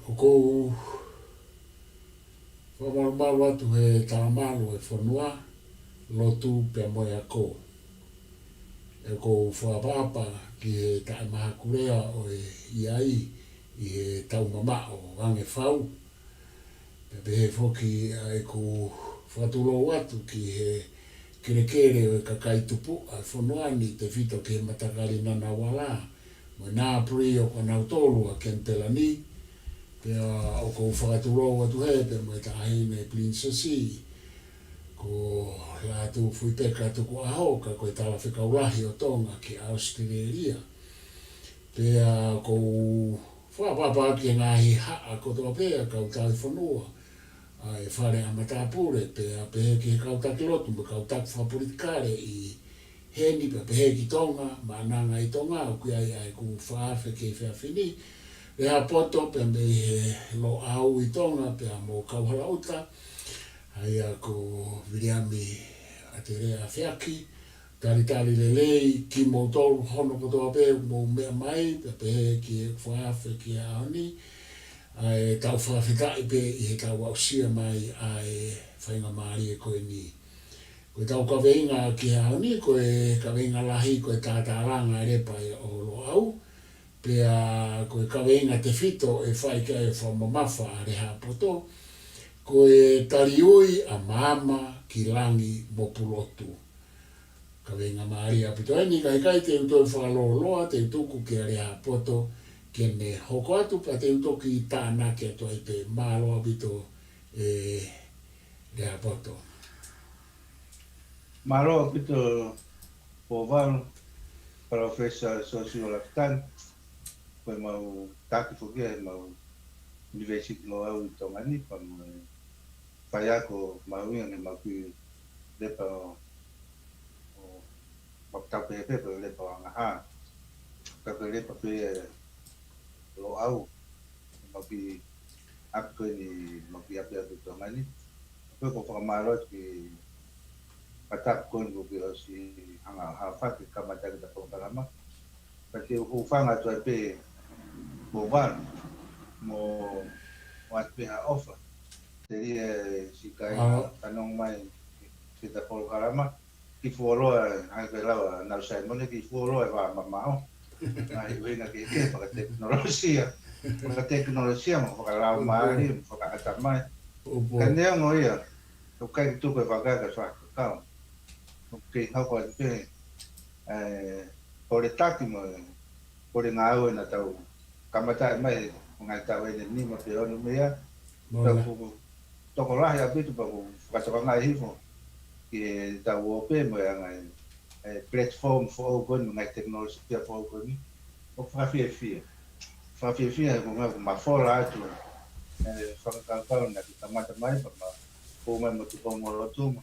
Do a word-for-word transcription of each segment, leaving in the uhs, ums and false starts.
ʻOku ou fakamalumalu atu he talamalu e fonua, lotu pea mo e ako. ʻOku ou fakaʻapaʻapa ki he taʻemahakulea ʻo e ʻi ai ʻi he taumamaʻo ange fau. Pea pehē foki ʻa ʻeku fakatulou atu ki he kelekele ʻo e kakai tupuʻa e fonua ni, tefito ki he matakali Ngunnawal, mo e Ngambri ʻo kinautolu ʻa Kenipela ni. Pea ʻoku ou fakatulou atu hē pea mo e taʻahine Pilinisesi ko Lātūfuipeka Tukuʻaho, ka ko e Talafekau Lahi ʻo Tonga ki ʻAositelēlia. Pea ʻoku ou fakaʻapaʻapa ki he ngaahi haʻa kotoa pē ʻa e kau tauhi fonua ʻa e Fale ʻa Matāpule, pea pehē ki he kau taki lotu mo e kau taki fakapolitikale ʻi heni, pea pehē ki Tonga, Maʻananga ʻi Tonga, ʻoku ʻi ai ʻa ʻeku fakaafe ki he efiafi ni, Lehāpoto pea mei he Loʻau ʻi Tonga, pea mo Kauhalaʻuta, ʻa ia ko Viliami ʻAtelea Feaki, talitali lelei kimoutolu hono kotoa pē ʻoku mou meʻa mai, pea pehē ki he fakaafe ki he ʻaho ni, ʻa e tau fakafetaʻi pē ʻi he tau aʻusia mai ʻa e faingamālie ko eni. Ko e tau kaveinga ki he ʻaho ni, ko e kaveinga lahi, ko e Tātālanga e Lepa ʻo Loʻau, pea ko e kaveinga tefito ʻe fai ki ai e fakamamafa ʻa Lehāpoto, ko e Taliui ʻa Maama ki Langi mo Pulotu. Kaveinga mālie ʻaupito eni, ka ʻikai te u toe fakalōloa, te u tuku kia Lehāpoto ke ne hoko atu, pea te u toki tānaki atu ai pē. Mālō ʻaupito ē Lehāpoto. Mālō ʻaupito Pouvalu, Palōfesa Siosiua Lafitani, ko ʻemau taki foki ʻa ʻemau ʻUnivēsiti Loʻau ʻi Tonga ni, pea mo e faiako mahuʻinga ʻi heʻemau kiʻi lepa ʻo, ʻo, ʻo mapu tapu pē ko e Lepa ʻo Angahā. Ka ko e lepa pē ʻa Loʻau, ʻemau kiʻi ʻapi ko eni, ʻemau kiʻi ʻapiako ʻi Tonga ni. Ko e ʻoku ou fakamālō atu ki he mataku ko eni kuo ke ʻosi hanga ʻo haʻu ʻo fai ke kamata ʻaki ʻeta polokalama. Pea te u hūfanga atu ai pē Pouvalu, mo, mo ʻoatu pē ha ʻofa. Telia e siʻi kāinga fanongo mai ki heʻeta polokalama, kiʻi fuoloa, hangē ko e lau ʻa Nau Saimone, kiʻi fuoloa e vā mamaʻo. Ngaahi ʻuhinga kehekehe fakatekinolosia, fakatekinolosia mo fakalaumālie, mo fakaʻatamai. Ka neongo ia, ʻoku ʻikai ke tuku e vaka ke fakakau. ʻOku kei hoko atu pē ʻa e pole taki mo e pole ngāue naʻa tau kamataʻi mai he ngaahi taʻu ʻe nima pe ono mei ai. Pea ʻoku tokolahi ʻaupito pea ʻoku fakatokangaʻi hifo ki heʻetau ō pē mo e anga e platform foʻou ko eni, ngaahi tekinolosia foʻou ko eni. ʻOku fakafiefia. Fakafiefia he ko e ngaahi mafola atu e fakakaukau naʻa ke kamata mai, pea ma hū mai mo Tupou mo Lotuma.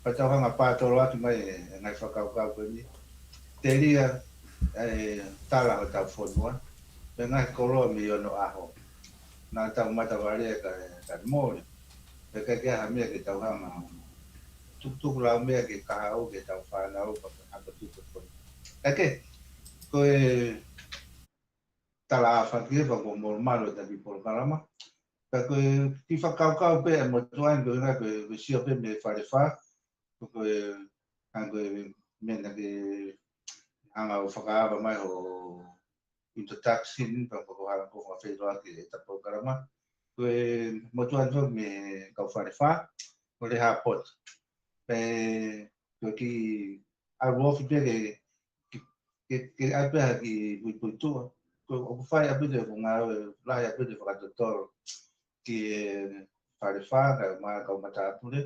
Pea tau hanga ʻo pātolo atu mai e ngaahi fakakaukau ko eni. Telia e tala hotau fonua, mo e ngaahi koloa mei onoʻaho. Naʻa tau matavalea kae, kae mole. Pea ʻikai ke ʻi ai ha meʻa ke tau hanga ʻo tukutuku lau meʻa ke kahaʻu ki heʻetau fānau pea ke hanga ʻo tuku e fonua. Ka ke, ko e tala ʻa Faki ē, pea ʻoku molumalu ʻeta kiʻi polokalama. Pea ko e kiʻi fakakaukau pē ʻa e motuʻa ni, ko e ʻuhinga ko e, ko e sio pē mei Falefā, ko e, ko e, ko e meʻa naʻa ke hanga ʻo fakaava mai ho introduction, pea ko e hanga ʻo fakafeʻiloaki ʻeta polokalama. Ko e motuʻa ni foki mei he kau Falefā, ko Lehāpoto. Pea ko e kiʻi ʻalu ofi pē ke, ke, ke, ke ʻai pē ha kiʻi puipuituʻa. Ko e, ʻoku fai ʻaupito e ngāue lahi ʻaupito e fakatotolo ki he Falefā, kae ʻumaʻā e kau matāpule.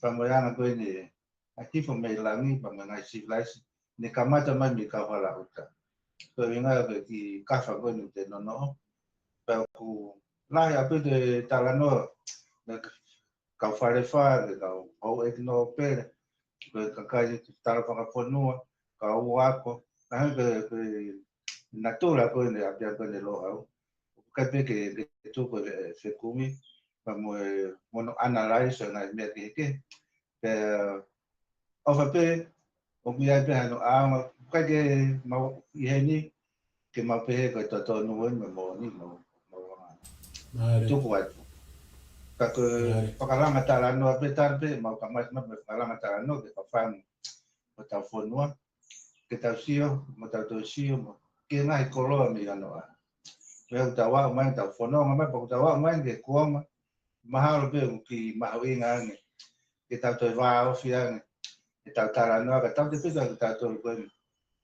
Pea mo e anga ko eni e ʻa e hifo mei langi, pea mo e ngaahi sivilaise, ne kamata mai mei kauhala ʻuta. Ko e ʻuhinga ia ko e kiʻi kafa ko eni te nono. Pea ʻoku lahi ʻaupito e talanoa, mei he kau Falefā, mei he kau houʻeiki nōpele, ko e kakai tala fakafonua, kau ako, ʻa e ko e, ko e natula ko eni ʻa e ʻapiako ko eni Loʻau. ʻOku ʻikai pē ke, ke tuku e fekumi, pea mo e, mo hono analyze ʻo e ngaahi meʻa kehekehe. Pea ʻofa pē, ʻoku ʻi ai pē hano ʻaonga, ʻikai ke mau ʻi heni, ke mau pehē ko e totonu eni mo e moʻoni, mo, mo, Mālie. Tuku atu. Ka ko e Mālie. Fakalanga talanoa pē, tala pē, mau kamata mai mo e fakalanga talanoa ke fafangu hotau fonua, ke tau sio, mo tau toe sio, mo ke ngaahi koloa mei ʻanoa. Pea ʻoku tau aʻu mai, tau fononga mai, pea ʻoku tau aʻu mai ki he kuonga, mahalo pē ʻoku kiʻi mahuʻinga ange ke tau toe vāofi ange ʻetau talanoa, ka tau tefito ʻa kitautolu ko eni,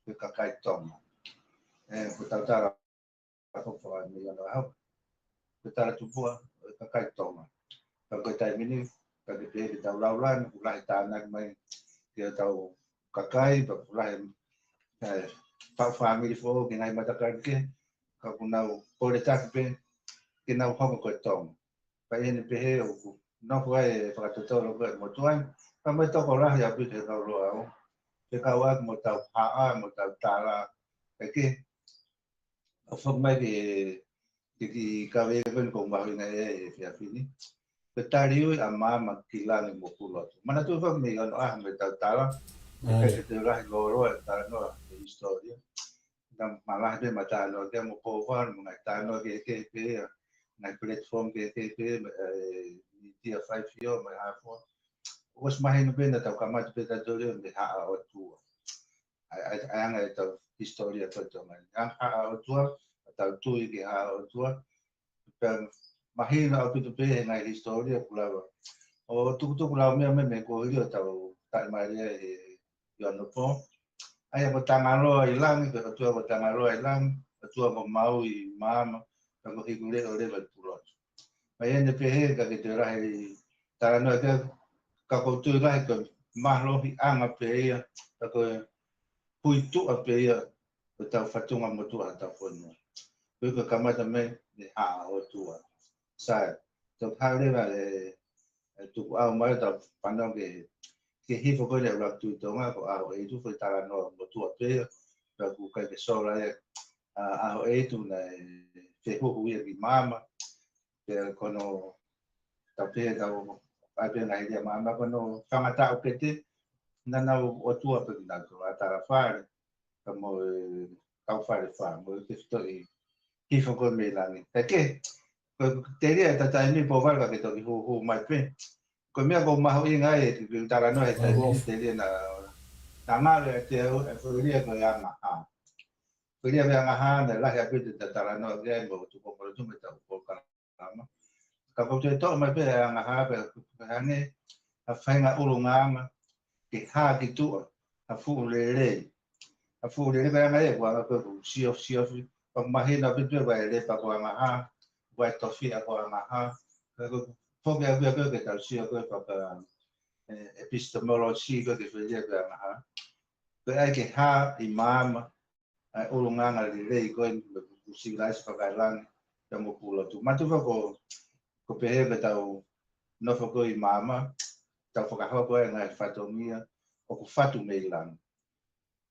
ko e kakai Tonga. ʻE, ko ʻetau tala ko e fakameʻa ʻa e ʻaho. Ko e tala tupuʻa ʻo e kakai Tonga. Ka ko e taimi ni, ka ke pehē ke tau laulani, ʻoku lahi tānaki mai ki hotau kakai, pea ʻoku lahi, ʻe, faʻu fāmili foʻou ki he ngaahi matakali kehe, ka ʻoku nau kole taki pē ke nau hoko ko e Tonga. Pea ʻi heʻene pehē ʻoku nofo ai e fakatotolo ko ē motuʻa ni, ka mo e tokolahi ʻaupito he kau Loʻau, fekauʻaki mo hotau haʻa, mo hotau tala, ʻe ke, ʻo foki mai ke, ke kiʻi kaveinga ko eni ʻoku mahuʻinga ʻi he efiafi ni. Ko e tali ui ʻa Maama ki Langi mo Pulotu. Manatuʻi foki mei ʻanoa mei heʻetau tala, ʻe ʻAi. ʻikai ke toe lahi lōloa e talanoa he hisitōlia. Naʻa ma lahi pē ʻema talanoa ki ai mo Pouvalu, mo e ngaahi talanoa kehekehe pē ia, ngaahi platform kehekehe pē, ʻe, mītia faifio, mo e hā fua. ʻOsi mahino pē naʻa tau kamata pē tautolu ia mei he Haʻa ʻOtua. ʻA e, ʻa e, ʻa e anga ʻetau hisitōlia ko ē Tonga ni. Anga Haʻa ʻOtua, ʻetau tui ki he Haʻa ʻOtua, pea mahino ʻaupito pē he ngaahi hisitōlia ʻoku lava ʻo tukutuku lau meʻa mai mei he kuohili ʻo tau taʻimālie he ʻi onopo. ʻA ia ko Tangaloa ʻi Langi, ko e ʻOtua ko Tangaloa ʻi Langi, ʻOtua ko Maui ʻi Maama, pea ko Hikuleʻo leva ʻi Pulotu. Pea ʻi heʻene pehē ka ke toe lahi talanoa ki ai, ka ʻoku ou tui lahi ko e mālohiʻanga pē ia, ka ko e huituʻa pē ia, ko ʻetau fatunga motuʻa hotau fonua. Ko e kamata mai mei he Haʻa ʻOtua. Sai, tau hale la e, e tukuʻau mai tau fanongo ki he, ki he hifo ko eni ʻa e ʻUluaki Tuʻi Tonga, ko ʻAhoʻeitu, ko e talanoa motuʻa pē ia, pea ʻoku ʻikai ke sola ia, ʻa, ʻAhoʻeitu naʻe fehuhu ia ki Maama, pea ko hono, tau pehē tau, ʻai pē ngaahi lea Maama, ko hono fanga taʻokete, naʻa nau ʻotua pē kinautolu, ʻa Talafale, ka mo e kau Falefā, mo e tefitoʻi hifo ko ē mei langi. Pea ke, ko e telia e tau taimi Pouvalu ka ke toki hūhū mai pē. Ko e meʻa ʻoku mahuʻinga ai, ke, ke talanoa he taimi Mālie. Telia naʻa, naʻa ngalo ʻiate au, e felia ko e Angahā. Felia ko e Angahā, naʻe lahi ʻaupito ʻetau talanoa ki ai mo Tupoupou Lotuma ʻi heʻetau polokalama. Ka ʻoku ou toe toʻo mai pē ʻa e Angahā pē, pē hangē ha faʻahinga ʻulungaanga ke hā ki tuʻa ha fuʻu lelei. Ha fuʻu lelei ko e anga ia, ko e anga ko ē ʻoku siofi, siofi, ʻoku mahino ʻaupito pē ʻa e lepa ko e Angahā, ʻa e tofiʻa ko e Angahā. Ka ko e foki ʻaupito ko ē ke tau sio ko ē faka, e, epistemology ko ē ki he felia ko e Angahā. Ko e ʻai ke hā ʻi Maama, ʻa e ʻulungaanga lelei ko ē mo e sivilaise fakaelangi, pea mo Pulotu. Manatuʻi foki ko, ko e pehē pē ʻetau nofo ko ē ʻi Maama, tau fakahoko ai e ngaahi fatongia ʻoku fatu mei langi.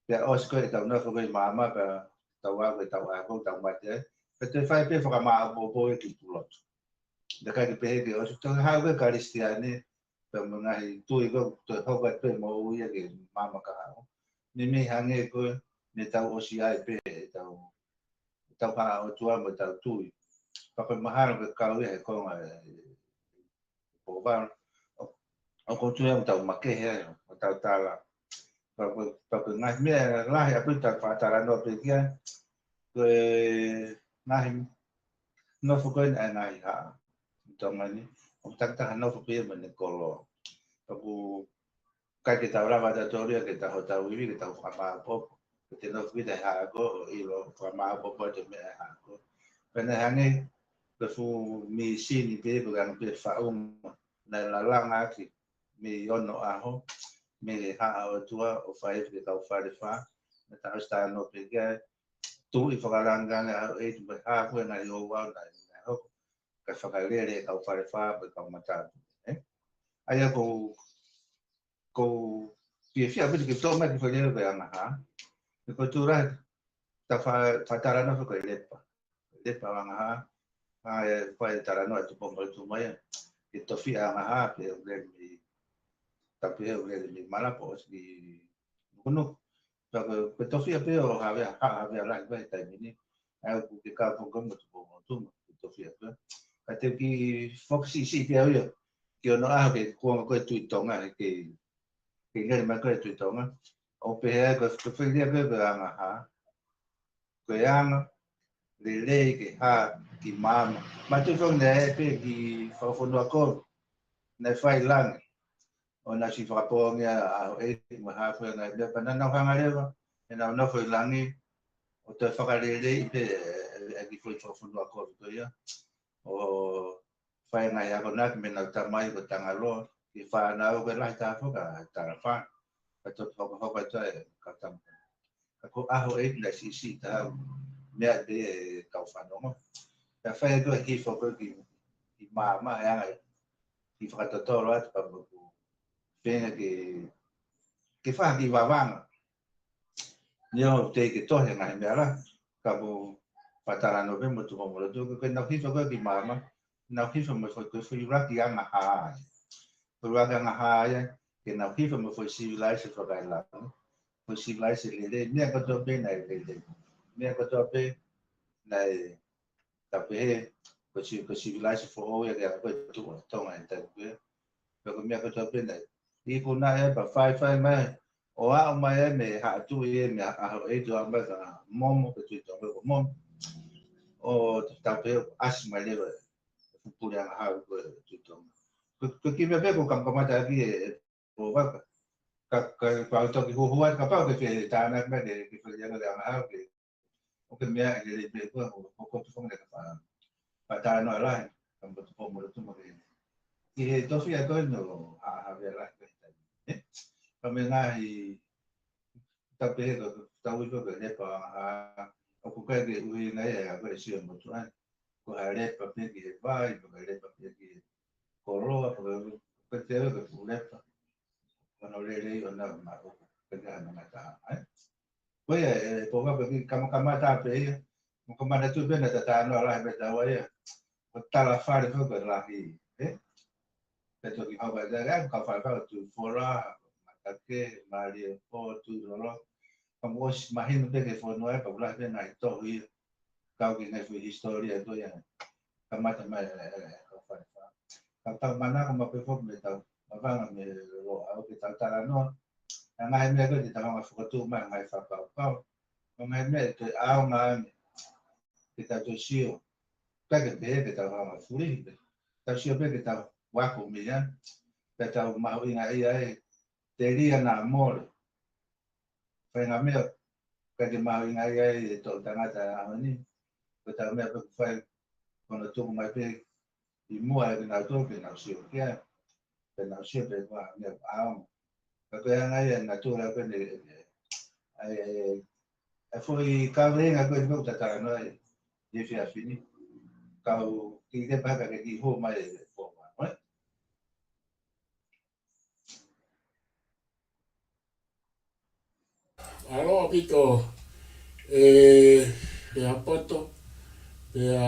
Pea ʻosi ko ē ʻetau nofo ko ē ʻi Maama, pea tau aʻu ki heʻetau ako, tau mate ai. Pea toe fai pē fakamāʻopoʻopo ia ki Pulotu. Naʻe ʻikai ke pehē ke ʻosi, toe haʻu ko ē Kalisitiane, pea mo e ngaahi tui ko ē, toe hoko atu pē moʻui ia ki Maama Kahaʻu. Meimei hangē ko ē, ne tau ʻosi ai pē, ʻetau, ʻetau Haʻa ʻOtua mo ʻetau tui. Pea ko e mahalo ke kau ia he konga e, e Pouvalu. ʻO, ʻoku ou tui au ʻoku tau makehe ai, ʻo tau tala. Pea ko e, pea ko e ngaahi meʻa lahi ʻaupito ʻoku tau faʻa talanoa pē ki ai. Ko e ngaahi nofo ko eni ʻa e ngaahi haʻa ʻi Tonga ni, ʻoku takitaha nofo pē ia mo ʻene koloa. Pea ʻoku ʻikai ke tau lava tautolu ia ke tau hotau ivi, ke tau fakamāʻopoʻopo. Ke te nofo kita he haʻa ko ē, ʻo ʻilo fakamāʻopoʻopo atu e meʻa he haʻa ko ē. Pea naʻe hangē ko e fuʻu mīsini pē, ko e anga pē faʻunga, naʻe lalanga ʻaki mei onoʻaho, mei he Haʻa ʻOtua ʻo fai ki he kau Falefā, mo e taha ʻosi talanoa pē ki ai, tuʻi fakalangilangi ʻa e ʻAhoʻeitu mo e hā ko ē ngaahi ouau naʻe, naʻe hoko, kae fakalele e kau Falefā mo e kau matāpule, ē? ʻA ia ʻoku ou, ʻoku ou fiefia ʻaupito ke tō mai ki he foʻi lele ko e Angahā. He ko e tū lahi, ta fa-, fatalanoa ko e lepa. Lepa ʻo Angahā, ʻa e fai talanoa ʻa Tupou Molotoʻi mai, ke tofiʻa Angahā, pea ʻoku lele mei, ta pehē ʻoku lele mei Malapo ʻosi ki Nukunuku. Pea ko e, ko e tofiʻa pē ʻo Havea, Haʻa Havea Lahi ko ē he taimi ni. ʻA ia ʻoku ke kau fonga mo Tupou Molotoʻi, ke tofiʻa pē. Ka te u kiʻi fokasi siʻi pē au ia ki onoʻaho ki he kuonga ko ē Tuʻi Tonga, he kei, kei lele mai ko ē Tuʻi Tonga. ʻO pehē ai ko e, ko e foʻi lea ko ē ko e Angahā, ko e anga lelei ke hā ki maama. Mātuʻaki naʻe ʻi ai pē kiʻi fakafonua kovi naʻe fai langi, ʻo naʻe siʻi fakapoongi ʻa e ʻAhoʻeitu mo e hā ko ē ngaahi meʻa, pea naʻa nau hanga leva ʻenau nofo ʻi langi ʻo toe fakaleleiʻi pē e, e, e kiʻi foʻi fakafonua kovi ko ia. ʻO fai e ngaahi akonaki mei heʻenau tamai ko Tangaloa ki he fānau, ko e lahi taha foki ʻa Talafā, ka toki hokohoko atu ai e kau tama. Ka ko e ʻAhoʻeitu naʻe siʻisiʻi taha, meʻa pē e kau fanongo. Pea fai atu e hifo ko ē ki, ki maama, e anga e kiʻi fakatotolo atu, pea mo ʻeku feinga ke, ke fai ha kiʻi vavanga. Neongo teʻeki ke tohi e ngaahi meʻa lahi, ka ʻoku ou fatalanoa pē mo Tupou Molotoʻi, ko ʻenau hifo ko ē ki maama, nau hifo mo e foʻi, ko e foʻi ʻuluaki Angahā ia. Foʻi ʻuluaki Angahā ia, ke nau hifo mo e foʻi sivilaise fakaelangi, foʻi sivilaise lelei, meʻa kotoa pē naʻe lelei. Meʻa kotoa pē naʻe, ta pehē, ko e si-, ko e sivilaise foʻou ia ke ako ko ē tuʻu ʻa Tonga he taimi ko ē. Pea ko e meʻa kotoa pē naʻe ikuna ia pea faifai mai, ʻo aʻu mai ai mei he Haʻa Tuʻi ia, mei he ʻAhoʻeitu ʻo aʻu mai ki Momo, ko e Tuʻi Tonga ko Momo. ʻO ta pehē ʻoku ʻasi mai leva e fuʻu pule Angahā ko ē Tuʻi Tonga. Ko, ko e kiʻi meʻa pē ʻoku ou kamata ʻaki e, e Pōvaka. Ka, ka, ka u toki huhua, kapau ʻoku ke fie tānaki mai ke, ke fai ʻa e Angahā ke, ʻoku ke meaʻi lelei pē koe, ʻo, ʻo, ko tu fonga ka fa, fatalanoa lahi, ka mo Tupou Molotoʻi mo ke. Ki he tofiʻa ko ē ʻo Haʻa Havea Lahi ko ē he taimi ni, ē? Ka mei he ngaahi, ta pehē ko e, ta ui ko e lepa ʻo Angahā, ʻoku ʻikai ke ʻuhinga ia ko e sio motuʻa. Ko ha lepa pē ki he vai, ko ha lepa pē ki he koloa, ko e, ko e te ko e fuʻu lepa. Ko hono lelei ʻo ʻenau maʻu, ko e hā ʻenau ngataʻanga, ē? Ko ia, e, Pōvaka, ko e kiʻi kamakamata pē ia. Mo e kamata tu pē naʻa ta talanoa lahi pē taua ia. Ko Talafale ko e lahi, ē? Pea toki hau pē, ē, kau Falefā, Tuʻifola, Matake, Maliepō, Tuʻilolo. Ka mou ʻosi mahino pē ki he fonua ē, pea ʻoku lahi pē ngaahi tohi ia. Kau ki he ngaahi foʻi hisitōlia ko ia. Kamata mai e, e, e, kau Falefā. Ka tau manako maʻu pē foki mei heʻetau vavanga mei Loʻau ke tau talanoa ʻa e ngaahi meʻa ko ē te tau hanga ʻo fokotuʻu mai, ngaahi fakakaukau. Mo e ngaahi meʻa ʻe toe ʻaonga ange ke tau toe sio. ʻIkai ke pehē ke tau hanga ʻo fulihi pē. Tau sio pē ke tau ako mei ai. Ke tau mahuʻingaʻia ai, telia naʻa mole. Fai e ngaahi meʻa ʻikai ke mahuʻingaʻia ai e toʻutangata ʻo e ʻaho ni. Ko ʻetau meʻa pē ʻoku fai, ko hono tuku mai pē ʻi muʻa ʻe kinautolu ke nau sio ki ai. Pea nau sio pē ko e hā e meʻa ʻoku ʻaonga. Ka ko e anga ia ʻa e natula ko eni, ʻa e, ʻa e, ʻa e foʻi kaveinga ko eni ʻoku ta talanoa ai he efiafi ni. Kau kiʻi lepa hake ke kiʻi hū mai e Pōvaka, ē? Mālō ʻaupito, ē, Lehaapoto, pea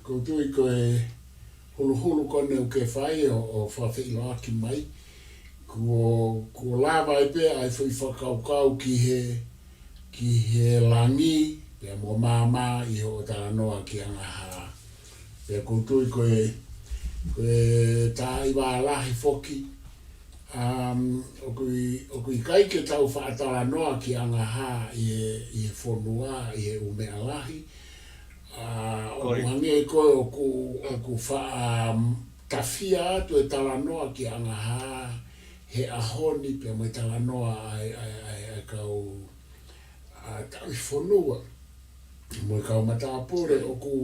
ʻoku ou tui ko e huluhulu ko eni ʻoku ke fai ʻo, ʻo fakafeʻiloaki mai. Kuo, kuo lava ai pē ʻa e foʻi fakakaukau ki he, ki he langi, pea mo maama ʻi hoʻo talanoa ki Angahā. Pea ʻoku ou tui ko e, ko e tā ʻi vā lahi foki, um, ʻoku ʻi-, ʻoku ʻikai ke tau faʻa talanoa ki Angahā ʻi he, ʻi he fonua, ʻi he ʻū meʻa lahi. ʻA, ʻoku ʻOi. Hangē ko ē ʻoku, ʻoku faʻa, um, tafia atu e talanoa ki Angahā he ʻaho ni pea mo e talanoa ʻa e, ʻa e, ʻa e, ʻa e kau, ʻa, tauhi fonua mo e kau matāpule, ʻoku,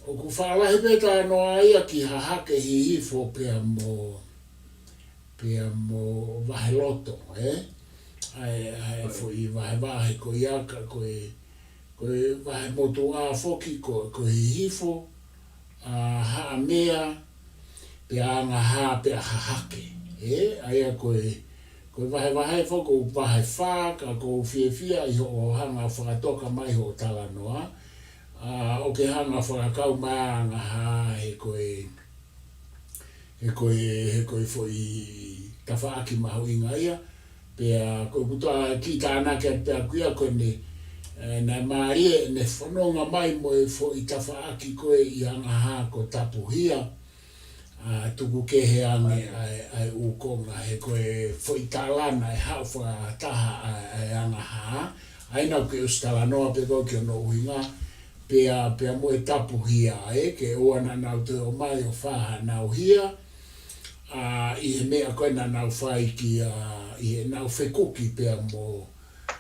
ʻoku faʻa lahi pē talanoa ia ki Hahake Hihifo pea mo, pea mo Vaheloto, ē? ʻA e, ʻa e foʻi vahevahe ko ia ka ko e, ko e vahe motuʻa foki ko, ko Hihifo, ʻa Haʻamea, pea Angahā, pea Hahake. Ē, ʻa ia ko e, ko e vahevahe foki ʻoku vahe fā, ka ʻoku ou fiefia ʻi hoʻo hanga fakatoka mai hoʻo talanoa, ʻa, ʻo ke hanga fakakau mai Angahā he ko e, he ko e, he ko e foʻi tafaʻaki mahuʻinga ia. Pea ko e kuta ki tānaki atu pea kuia ko ʻene, ē, naʻe mālie ʻene fononga mai mo e foʻi tafaʻaki ko ē ʻi Angahā ko Tapuhia, ʻa, tuku kehe ange ʻa e, ʻa e ʻū konga he ko e foʻi tālana ʻe haʻu fakataha ʻa, ʻa e Angahā, ʻa ia naʻa ke ʻosi talanoa pē ko ē ki hono ʻuhinga, pea, pea mo e Tapuhia, ē, ke ʻoua naʻa nau toe ō mai ʻo fā hanau hia, ʻa, ʻi he meʻa ko ē naʻa nau fai ki, ʻa, ʻi heʻenau fekuki pea mo,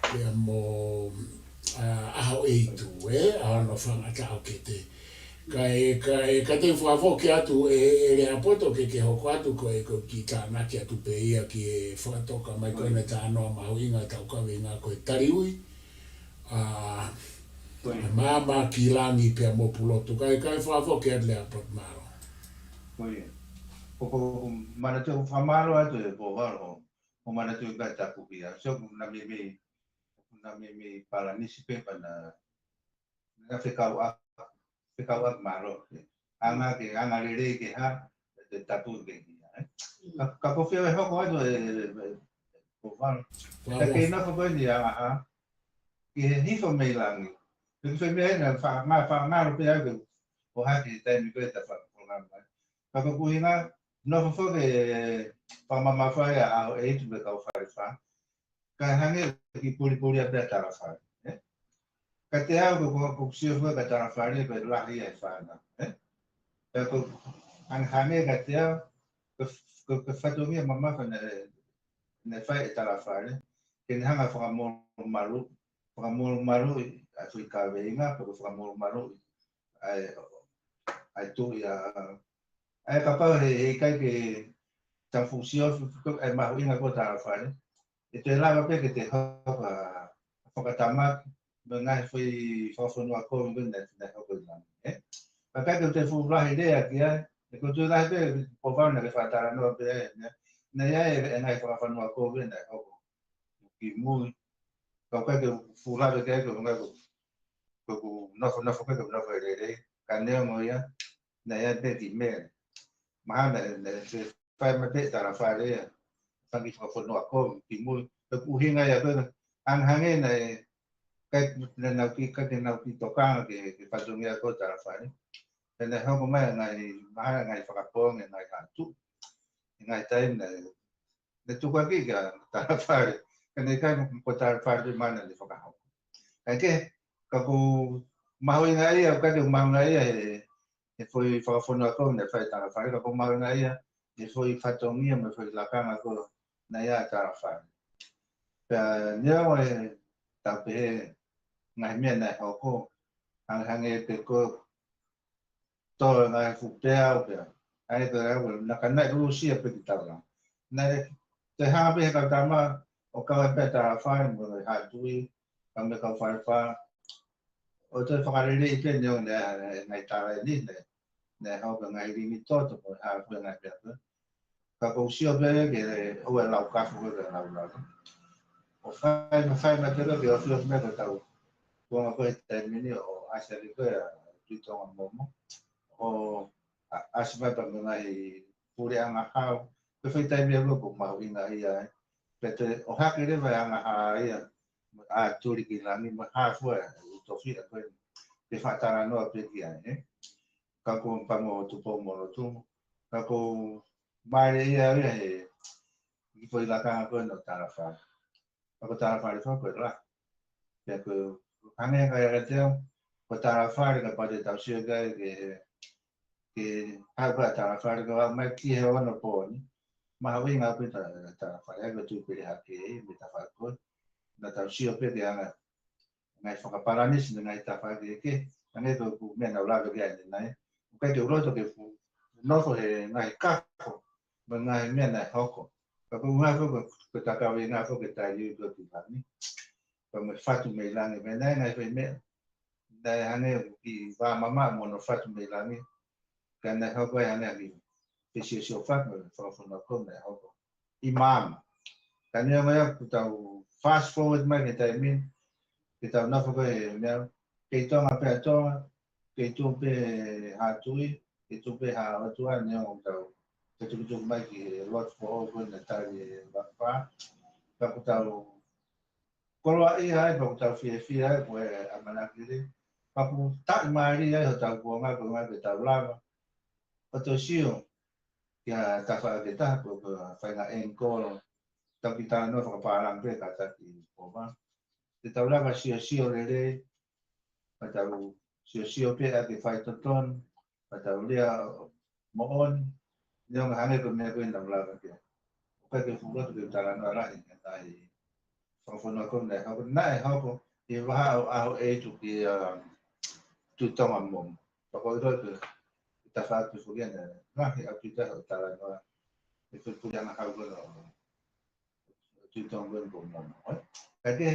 pea mo, ʻa, ʻAhoʻeitu, ē, ʻa hono fanga taʻokete. Kae, kae, ka te u fakafoki atu ē, ē Lehaapoto ke ke hoko atu ko e, ko e kiʻi tānaki atu pē ia ki he fakatoka mai ko ē ʻene talanoa mahuʻinga ʻa e taukaveʻinga ko e Taliui, ʻa, Māmā ki Langi pea mo Pulotu. Kae, kae fakafoki atu Lehaapoto, mālō. Ko ia. Ko, ko, ko, manatu fakamālō atu ē Povalo, ʻo manatu ʻi he Tapuhia. So, ko na mimi, ko na mimi palanisi pē pea na, na fekau ʻa, fekau ʻa mālō. Anga ke, anga lelei ke hā, te tapu ke hia, ē? Ka, ka ko fē ʻe hoko atu ē, ē, Povalo. Ka ke nofo ko eni Angahā ki he hifo mei langi. Pea ko e meʻa ena, fa-, nga-, fakangalo pē au ke ʻohake he taimi ko ē ʻeta fakafononga mai. Ka ko e ʻuhinga, nofo foki ʻe fakamamafa ʻa ʻAhoʻeitu mo e kau Falefā. Kae hangē ʻoku kiʻi pulipuli ʻa pē ʻa Talafale, ē? Ka te au ko, ko, ko sio foki ka Talafale ko e lahi ʻa e fānau, ē? Pea ko, hang-, hangē ka te au, ko, ko, ko e fatongia mamafa naʻe, naʻe fai ʻe Talafale, ke ne hanga fakamolumalu, fakamolumaluʻi ʻa e foʻi kaveinga, pe ko e fakamolumaluʻi ʻa e, ʻa e tuʻi ʻa, ʻa e kapau he, he ʻikai ke tau fuʻu sio, ʻa e mahuʻinga ko ē ʻo Talafale, ʻe toe lava pē ke te hoko ʻa e fakatamaki mo e ngaahi foʻi fakafonua kovi ko ē naʻe, naʻe hoko ʻi langi, ē? Ka ʻikai ke te fuʻu lahi lea ki ai, ʻe ko e toe lahi pē Povalo naʻa ke fakatalanoa pē ai, naʻe, naʻe ʻi ai e ngaahi fakafonua kovi naʻe hoko ki mui. Ka ʻoku ʻikai ke fuʻu lave ki ai ko e ngaahi ko, ko, ko nofo, nofo pē ke nofo lelei, ka neongo ia, naʻe ʻi ai pē kiʻi meʻa. Mahalo naʻe, naʻe fai mai pē ʻe Talafale ia, fanga kiʻi fakafonua kovi ki mui. Ko e ʻuhinga ia ko ē, hangehangē naʻe, ʻikai, naʻa nau kiʻi, ʻikai ke nau kiʻi tokanga ki he, ki he fatongia ko ē ʻo Talafale. Pea naʻe hoko mai ngaahi, mahalo ngaahi fakapoongi, ngaahi hā tuʻu. ʻI he ngaahi taimi naʻe, naʻe tukuakiʻi kia Talafale. Ka naʻe ʻikai ko Talafale pē naʻa ne fakahoko. Kae kehe, ka ʻoku mahuʻinga ia, ʻoku ʻikai ke mahuʻinga ia he, he foʻi fakafonua kovi naʻe fai ʻe Talafale, ka ʻoku mahuʻinga ia he foʻi fatongia mo e foʻi lakanga ko ē naʻe ʻi ai ʻa Talafale. Pea neongo ʻetau pehē ngaahi meʻa naʻe hoko, hangehangē pē ko e tō e ngaahi fuʻu peau pea. ʻA ia ko e au, naʻa ka naʻe lulusia pē ki taulanga. Naʻe, te hanga pē he kau tama ʻo kau ai pē ʻa Talafale mo e hā tuʻi, kau mo e kau Falefā. ʻO toe fakaleleiʻi pē neongo naʻe, naʻe, naʻe tala eni, naʻe, naʻe hoko e ngaahi lingi toto mo e hā ko ē ngaahi meʻa ko ē. Ka ʻoku ou sio pē ke ʻoua ʻe lau kafu ko ē ke lau lau. ʻO fai, mo fai mai pē ke ofiofi mai ko ʻetau tuʻunga ko ē he taimi ni ʻo ʻasi ʻaki ko ē ʻa e Tuʻi Tonga Momo. ʻO ʻa-, ʻasi mai pē mo e ngaahi puleʻanga hau. Pea fai taimi ʻe ua ʻoku mahuʻinga ia, ē. Pea toe ʻohake leva ʻa e Angahā ia, ʻa Tuli ki Langi, mo e hā fua ʻa e ʻū tofiʻa ko ē. Ke fakatalanoa pē ki ai, ē. Ka ʻoku ou pehē mo Tupou mo Lotu. Ka ʻoku mālie ia ia he, kiʻi foʻi lakanga ko ē ʻo Talafale. Ka ko Talafale foki ko e lahi. Pea ko e hangē ka ia ka te au, ko Talafale kapau te tau sio ki ai ke, ke haʻu ko ē ʻa Talafale ko e aʻu mai ki he onopō ni. Mahuʻinga pē ʻa Ta-, Talafale, ʻa ia ko e tuʻi pele hake, mo e tafaʻaki ko ē. Naʻa tau sio pē ki he anga ngaahi fakapalanisi mo e ngaahi tafaʻaki kehekehe, hangē ko e ʻū meʻa naʻa ku lave ki ai ʻanenai. ʻOku ʻikai ke u loto ke fuʻu nofo he ngaahi kafo mo e ngaahi meʻa naʻe hoko. Ka ko e ʻuhinga foki ko e, ko e takavi ʻuhinga foki ke tali ui ko e ki langi. Ka mo e fatu mei langi, mei naʻe ngaahi fai meʻa. Naʻe hangē ʻoku kiʻi vā mamaʻo mo hono fatu mei langi. Ka naʻe hoko ai hangē ʻa e kiʻi fesiosiofaki mo e fakafonua ko ē naʻe hoko ʻi māmani. Ka neongo ia, ʻoku tau fast forward mai ki he taimi ni, ke tau nofo ko ē he meʻa, kei Tonga pē ʻa Tonga, kei tuʻu pē ha tui, kei tuʻu pē ha ʻotua, neongo ʻoku tau fetukutuku mai ki he lotu foʻou ko ē naʻe tali ʻe Vaka Pā. Ka ʻoku tau koloaʻia ai, pea ʻoku tau fiefia ai, ko e ʻamanaki lelei. Pea ʻoku taʻimālie ai hotau kuonga, ko e ʻuhinga ke tau lava ʻo toe sio ki ha tafaʻaki ʻe taha, ko e, ko e faʻahinga angle, tau kiʻi talanoa fakapālangi pē kātaki Pova. Te tau lava siosio lelei, pea tau siosio pē ʻaki e faitotonu, pea tau lea moʻoni, neongo hangē ko e meʻa ko ē naʻa ku lave ki ai. ʻOku ʻikai ke fuʻu loto ke u talanoa lahi ki he ngaahi fakafonua ko ē naʻe hoko, naʻe hoko ʻi he vahaʻa ʻo ʻAhoʻeitu ki, um, Tuʻi Tonga Momo. Pea ko e ʻilo ko e tafaʻaki foki ia naʻe lahi ʻaupito ai hoʻo talanoa ʻi he puleʻanga hau ko ē ʻo Tuʻi Tonga Momo, ē? Ka ke,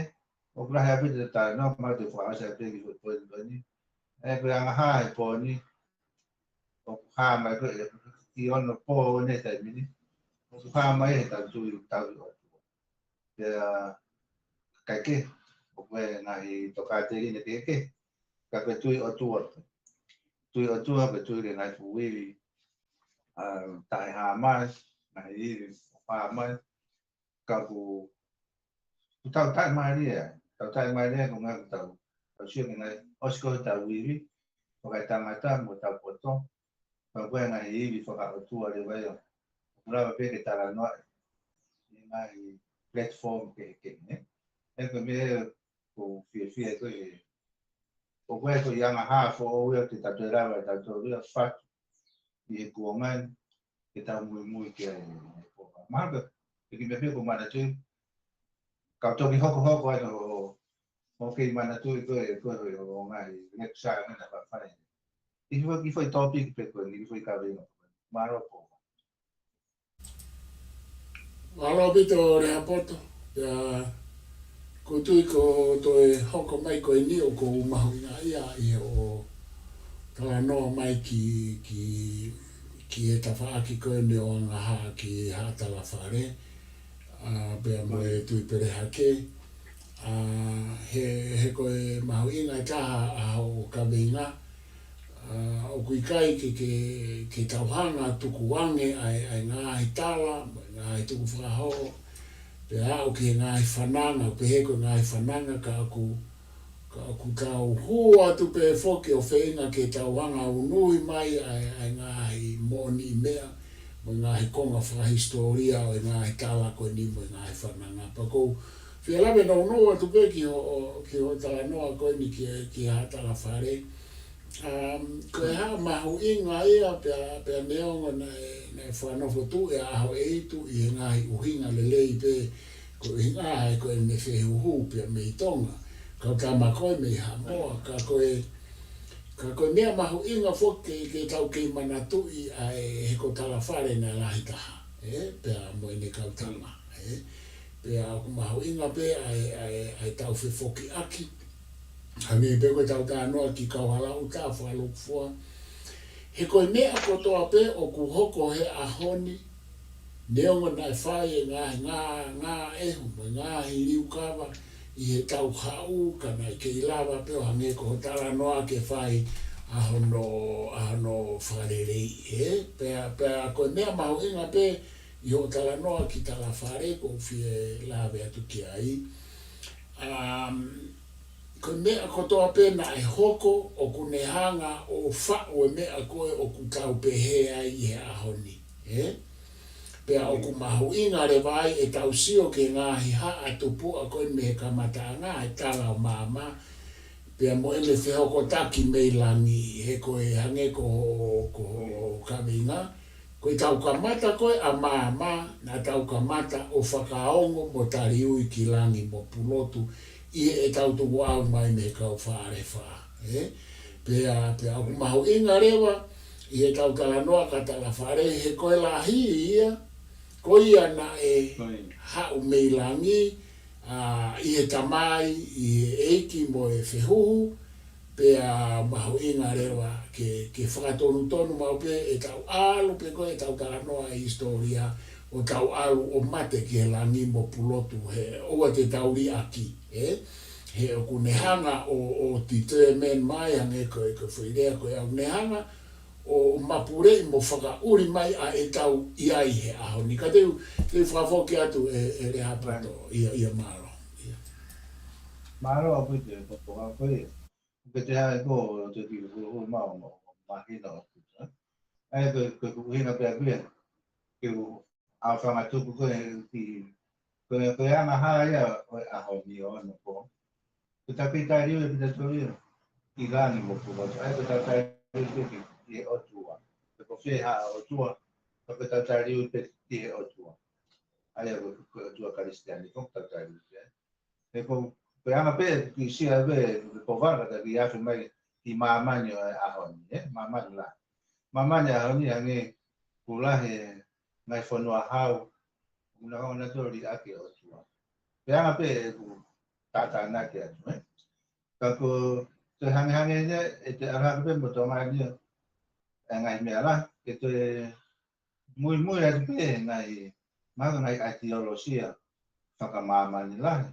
ʻoku lahi ʻaupito e talanoa, ka mau te u fakaʻosi ʻaupito ki he foʻi poini ko eni. ʻE, ko e anga hā he poini, ʻoku hā mai ko ē, ʻi onopooni he taimi ni, ʻoku hā mai he tau tui, tauhi ʻOtua. Pea, ka ke, ʻoku ʻi ai e ngaahi tokāteline kehekehe, ka ko e tui ʻOtua. Tui ʻOtua, ko e tui ki he ngaahi fuʻu ivi, ʻa, taʻehāmai, ngaahi ivi, hāmai, ka ʻoku, ʻoku tau taʻimālie ai. Tau taʻimālie ai, ko e ʻuhinga ʻoku tau, tau sio ki he ngaahi, ʻosi ko ē hotau ivi fakaetangata mo hotau poto, ka ko e ngaahi ivi fakaʻotua leva ia. ʻOku lava pē ke talanoaʻi ʻi he ngaahi platform kehekehe, ē? ʻE, ko e meʻa ʻoku ou fiefia ko ē, ʻoku ʻi ai e foʻi anga hā foʻou ia ke tau toe lava ʻe tautolu ia ʻo fatu ʻi he kuonga ni, ke tau muimui ki ai ʻi he Pova. Mahalo pē, ʻe kiʻi meʻa pē ʻoku ou manatuʻi, ka u toki hokohoko ai ʻo, ʻo kei manatuʻi ko ē, ko ē ʻo ngaahi lecture naʻa ku fai. ʻI he foʻi, kiʻi foʻi topic pē ko ē, kiʻi foʻi kaveinga. Mālō Pova. Mālō ʻaupito Lehāpoto. Pea ʻoku ou tui ko e toe hoko mai ko eni ʻoku mahuʻinga ia ʻi hoʻo talanoa mai ki, ki, ki he tafaʻaki ko eni ʻo anga hā ki Haʻa Talafale, ʻa, pea mo e Tuʻi Pelehake. ʻA, he, he ko e mahuʻinga ʻe taha ʻa hoʻo kaveinga, ʻa, ʻoku ʻikai ke, ke, ke tau hanga ʻo tukuange ʻa e, ʻa e ngaahi tala, mo e ngaahi tukufakaholo, pea aʻu ki he ngaahi fananga, pehē ko e ngaahi fananga ka ʻoku, ka ʻoku tau hū atu pē foki ʻo feinga ke tau hanga ʻo unuhi mai ʻa e, ʻa e ngaahi moʻoniʻi meʻa, mo e ngaahi konga fakahisitōlia ʻo e ngaahi tala ko eni mo e ngaahi fananga. Pea ʻoku ou fie lave nounou atu pē ki hoʻo, ki hoʻo talanoa ko eni ki, ki Haʻa Talafale. Um, ko e hā e mahuʻinga ia pea, pea neongo naʻe, naʻe fakanofo tuʻu ʻa ʻAhoʻeitu ʻi he ngaahi ʻuhinga lelei pē, ko e ʻuhinga he ko ʻene fehuhu pea mei Tonga, kau tama ko ē mei Haʻamoa, ka ko e, ka ko e meʻa mahuʻinga foki ke, ke tau kei manatuʻi ʻa e, he ko Talafale naʻe lahi taha, ē, pea mo ʻene kau tama, ē. Pea ʻoku mahuʻinga pē ʻa e, ʻa e, ʻa e tau fefokiʻaki. Hangē pē ko ʻetau talanoa ki Kauhalaʻuta, Fakalukufua. He ko e meʻa kotoa pē ʻoku hoko he ʻaho ni, neongo naʻe fai e ngaahi, ngā, ngā ʻehu mo e ngaahi liukava ʻi he tau haʻu, ka naʻe kei lava pē ʻo hangē ko hoʻo talanoa ke fai ʻa hono, ʻa hono fakaleleiʻi, ē? Pea, pea ko e meʻa mahuʻinga pē ʻi hoʻo talanoa ki Talafale ʻoku ou fie lave atu ki ai. Um, ko e meʻa kotoa pē naʻe hoko ʻoku ne hanga ʻo faʻu e meʻa ko ē ʻoku tau pehē ai ʻi he ʻaho ni, ē? Pea ʻoku mahuʻinga leva ai ʻetau sio ki he ngaahi haʻa tupuʻa ko ē mei he kamataʻanga, ʻa e tala ʻo Maama, pea mo ʻene fehokotaki mei langi, he ko e hangē ko, ko hoʻo kaveinga. Ko ʻetau kamata ko ē ʻa Maama, naʻa tau kamata ʻo fakaongo mo taliui ki langi mo Pulotu ʻi heʻetau tukuʻau mai mei he kau Falefa, ē? Pea, pea ʻoku mahuʻinga leva ʻi heʻetau talanoa kia Talafale, he ko e lahi ia, Ko ia naʻe haʻu mei langi, ʻa, ʻi he Tamai, ʻi he ʻEiki mo e Fehuhu, pea mahuʻinga leva ke, ke fakatonutonu maʻu pē ʻetau ʻalu pē ko ē ʻetau talanoa ʻi he hisitōlia, ʻo tau ʻalu ʻo mate ki he langi mo Pulotu he ʻoua te tau liʻaki, ē? He ʻoku ne hanga ʻo, ʻo determine mai, hangē ko e, ko e foʻi lea ko ē ʻoku ne hanga ʻo mapuleʻi mo fakaʻuli mai ʻa ʻetau ʻi ai he ʻaho ni. Ka te u, te u fakafoki atu ē, ē Lehāpoto, ʻio, ʻio mālō. ʻIo. Mālō ʻaupito e potoa ko ia. Ke te hae ko te ki hulu mau mo mahino ʻaupito, ē? ʻA ia ko, ko, ko hina pea pea. Ke u ʻaofangatuku ko e ki, ko e, ko e anga hā ia ʻo e ʻaho ni ʻo ono ko. Ko e taki taliu ʻe Pita Tolio ki langi mo Pulotu. ʻA ia ko e taki taliu pē ki, ki he ʻOtua. Pe ko fē ha ʻotua, ka ko e taki taliu pē ki he ʻOtua. ʻA ia ko, ko e ʻOtua Kalisitiane ko e taki taliu pē. He ko, ko e anga pē ki sia pē, ko e vaka taki afe mai ki māmani ʻo e ʻaho ni, ē? Māmani la. Māmani ʻaho ni hangē ʻoku lahi e ngaahi fonua hau, ʻoku na hanga nautolu ʻo liʻaki e ʻOtua. Pea anga pē ʻeku tātānaki atu, ē? Ka ko e toe hangehangē ni, ʻe te ʻalu hake pē mo Tonga ni, ʻa e ngaahi meʻa lahi, ke toe muimui atu pē ngaahi, mahalo ngaahi ʻaitiolosia fakamāmani lahi.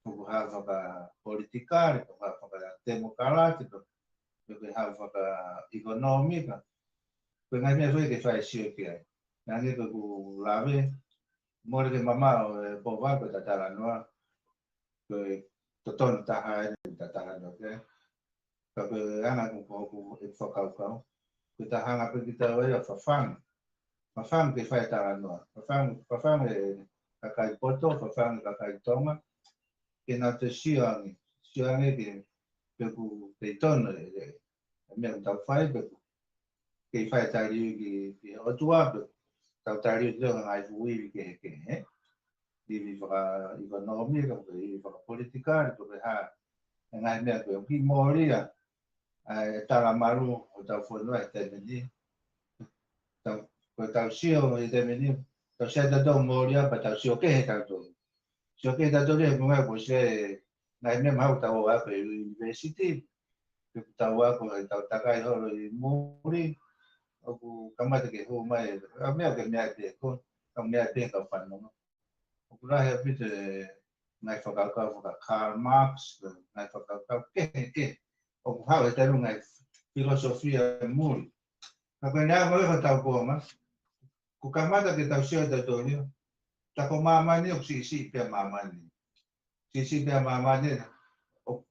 ʻOku hā fakapolitikale, ʻoku hā fakatemokalati, ʻoku hā fakaʻekonōmika. Ko e ngaahi meʻa foʻi ke fai sio ki ai. Naʻa ngē ko ʻeku lave, mole ke mamaʻo e pō vaka ko e talanoa, ko e totonu taha eni ʻeku talanoa, ē? Ka ko e anga ko ʻeku, ʻeku fakakaukau. Ko e taha anga pē kita ʻo ia fafangu. Fafangu ke fai talanoa. Fafangu, fafangu e kakai poto, fafangu e kakai Tonga. Ke nau toe sio ange, sio ange ke, pe ʻoku totonu e, e, e meʻa ʻoku tau fai, pe ʻoku kei fai taliui ki, ki he ʻOtua, pe ʻoku tau taliui ki he ngaahi fuʻu ivi kehekehe, ē? Ivi fakaʻekonōmika, pe ivi fakapolitikale, pe ko e hā e ngaahi meʻa ko ē ʻoku kei mōlia ʻa e talamalu ʻo hotau fonua he taimi ni. Tau, ko ʻetau sio he taimi ni, tau sio ʻetautolu mōlia pea tau sio kehe ʻetautolu. Sio kehe ʻetautolu he ko e ngaahi ko e sio e ngaahi meʻa mahalo ʻoku tau ō ʻo ako ʻi he university, pe ʻoku tau ako ʻi heʻetau takai holo ʻi muli, ʻoku kamata ke hū mai, ʻa e meʻa ke meʻa pē ko, ka meʻa pē ka fanongo. ʻOku lahi ʻaupito e ngaahi fakakaukau faka-Karl Marx, ngaahi fakakaukau kehekehe. ʻOku haʻu he taimi ngaahi filosofia muli. Ka ko e neongo e hotau kuonga, ʻoku kamata ke tau sio ʻetautolu ia. Tā ko māmani ʻoku siʻisiʻi pē ʻa māmani. Siʻisiʻi pē ʻa māmani. ʻOku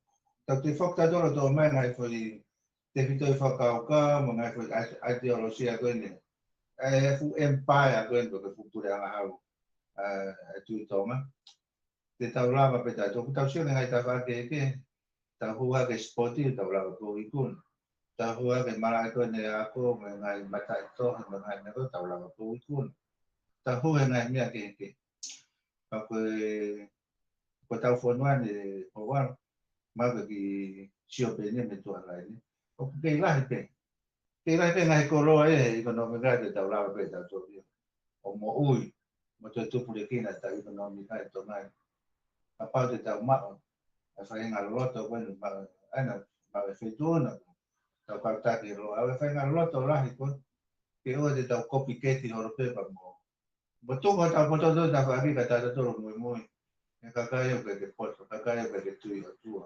tau toe foki ʻetautolu ʻo toʻo mai ngaahi foʻi tefitoʻi fakakaukau, mo e ngaahi foʻi ʻai-, ʻaitiolosia ko eni. ʻA e fuʻu empire ko eni, ko e fuʻu puleʻanga hau ʻa e Tuʻi Tonga. Te tau lava pē ʻetautolu, ʻoku tau sio ki he ngaahi tafaʻaki kehekehe, tau hū hake sipoti, tau lava pē ʻo ikuna. Tau hū hake malaʻe ko eni ako, mo e ngaahi mataʻitohi, mo e ngaahi meʻa ko ē, tau lava pē ʻo ikuna. Tau hū he ngaahi meʻa kehekehe. Ka ko e, ko ʻetau fonua ni ʻo valo, mahalo ke ke sio pē ni mei tuʻa laine. ʻOku kei lahi pē. Kei lahi pē ngaahi koloa ʻi he ʻekonōmika te tau lava pē ʻetautolu ia ʻo moʻui, mo toe tupulekina ʻetau ʻekonōmika ʻi Tonga ni. Kapau te tau maʻu e faʻahinga loloto ko eni, maʻu, ʻa ena, maʻu e feituʻu na, tau kau taki loa, ʻa e faʻahinga loloto lahi ko ē, ke ʻoua te tau kopiketi holo pē pea mo Mo tuku hotau poto ʻo tafaʻaki ka tautolu muimui. He kakai ʻoku ʻikai ke poto, kakai ʻoku ʻikai ke tui ʻOtua.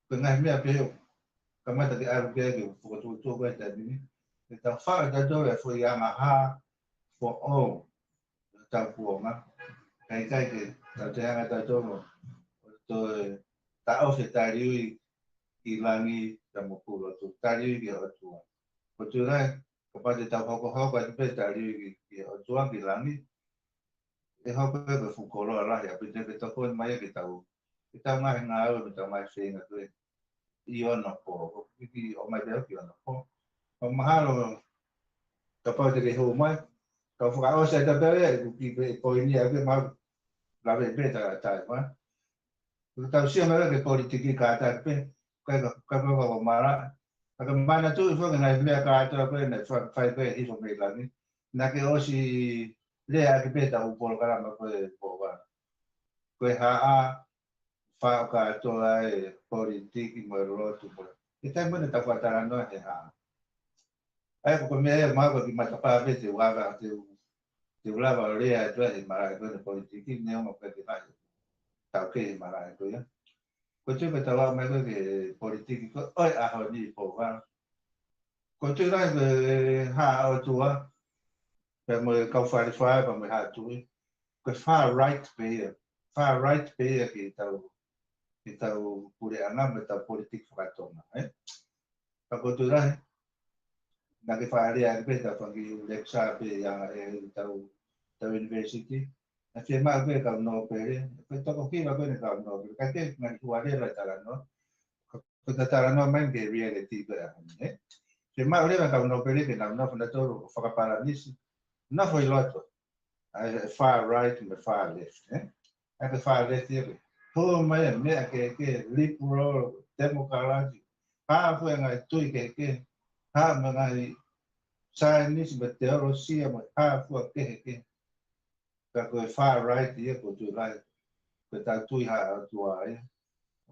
Ko e ngaahi meʻa pehē ʻoku kamata ke ʻalu ki ai ke fokotuʻutuʻu ko e taimi ni. Ke tau faʻa tautolu e foʻi anga hā foʻou ʻo hotau kuonga. Kae ʻikai ke tau toe hanga ʻetautolu ʻo toe taʻofi e taliui ki langi pea mo Pulotu, taliui ki he ʻOtua. Ko e tuʻu lahi, kapau te tau hokohoko atu pē taliui ki, ki he ʻOtua ki langi, ʻe hoko ia ko e fuʻu koloa lahi ʻaupito ke tokoni mai ia ke tau, ke tau ngaahi ngāue mo ʻetau ngaahi feinga ko ē ʻi onopooni, ʻo ki, ʻo mai pē ki onopooni. Ko e mahalo, kapau te ke hū mai, kau fakaʻosi atu pē ia, ʻeku kiʻi pē, poini ʻaupito mau, lave pē ta, ta, ma. Ko ʻetau sio mai ki he politiki kātaki pē, kai ka, kai ka, ka, ka mara. Ka ke manatuʻi foki e ngaahi meʻa kātoa ko ē naʻe fa-, fai ko ē hifo mei langi. Naʻa ke ʻosi lea ʻaki pē ʻetau polokalama ko ē Pouvalu. Ko e haʻa, faʻo kātoa e politiki mo e lotu mo e. ʻE taimi ʻe niʻihi ʻetau fakatalanoa he haʻa. ʻA ia ko e meʻa ia ʻoku ou maʻu ko e kiʻi matapā pē te u ava, te u, te u lava ʻo lea atu ai he malaʻe ko eni politiki, neongo pē ʻoku ʻikai ke taukei he malaʻe ko ia. Ko e tui ko ʻetau aʻu mai ko ē ki he politiki ko ē ʻo e ʻaho ni Pouvalu. Ko e tui lahi ko e haʻa ʻOtua, pea mo e kau Falefā, pea mo e Haʻa Tuʻi. Ko e far right pē ia. Far right pē ia ki heʻetau, ki heʻetau puleʻanga mo ʻetau politiki faka-Tonga, ē? Ka ko e tui lahi, naʻa ke faʻa lea ʻaki pē ʻetau fanga kiʻi lecture pē ia ʻi heʻetau, ʻetau university. Naʻe fiemaʻu pē kau nōpele, ko e toko hiva ko eni kau nōpele. Ka ke ngaahi hualela talanoa. Ko ʻeta talanoa mai ki he reality ko ē ʻa eni, ē? Fiemaʻu leva kau nōpele ke nau nofo nautolu ʻo fakapalanisi. Nofo ʻi loto. ʻA e far right mo e far left, ē? ʻA e far left ia ke hū mai e meʻa kehekehe, liberal, democratic, hā fua e ngaahi tui kehekehe, hā mo e ngaahi saienisi mo e teolosia mo e hā fua kehekehe. Ka ko e far right ia ko e tui lahi, ko ʻetau tui haʻa ʻOtua ia.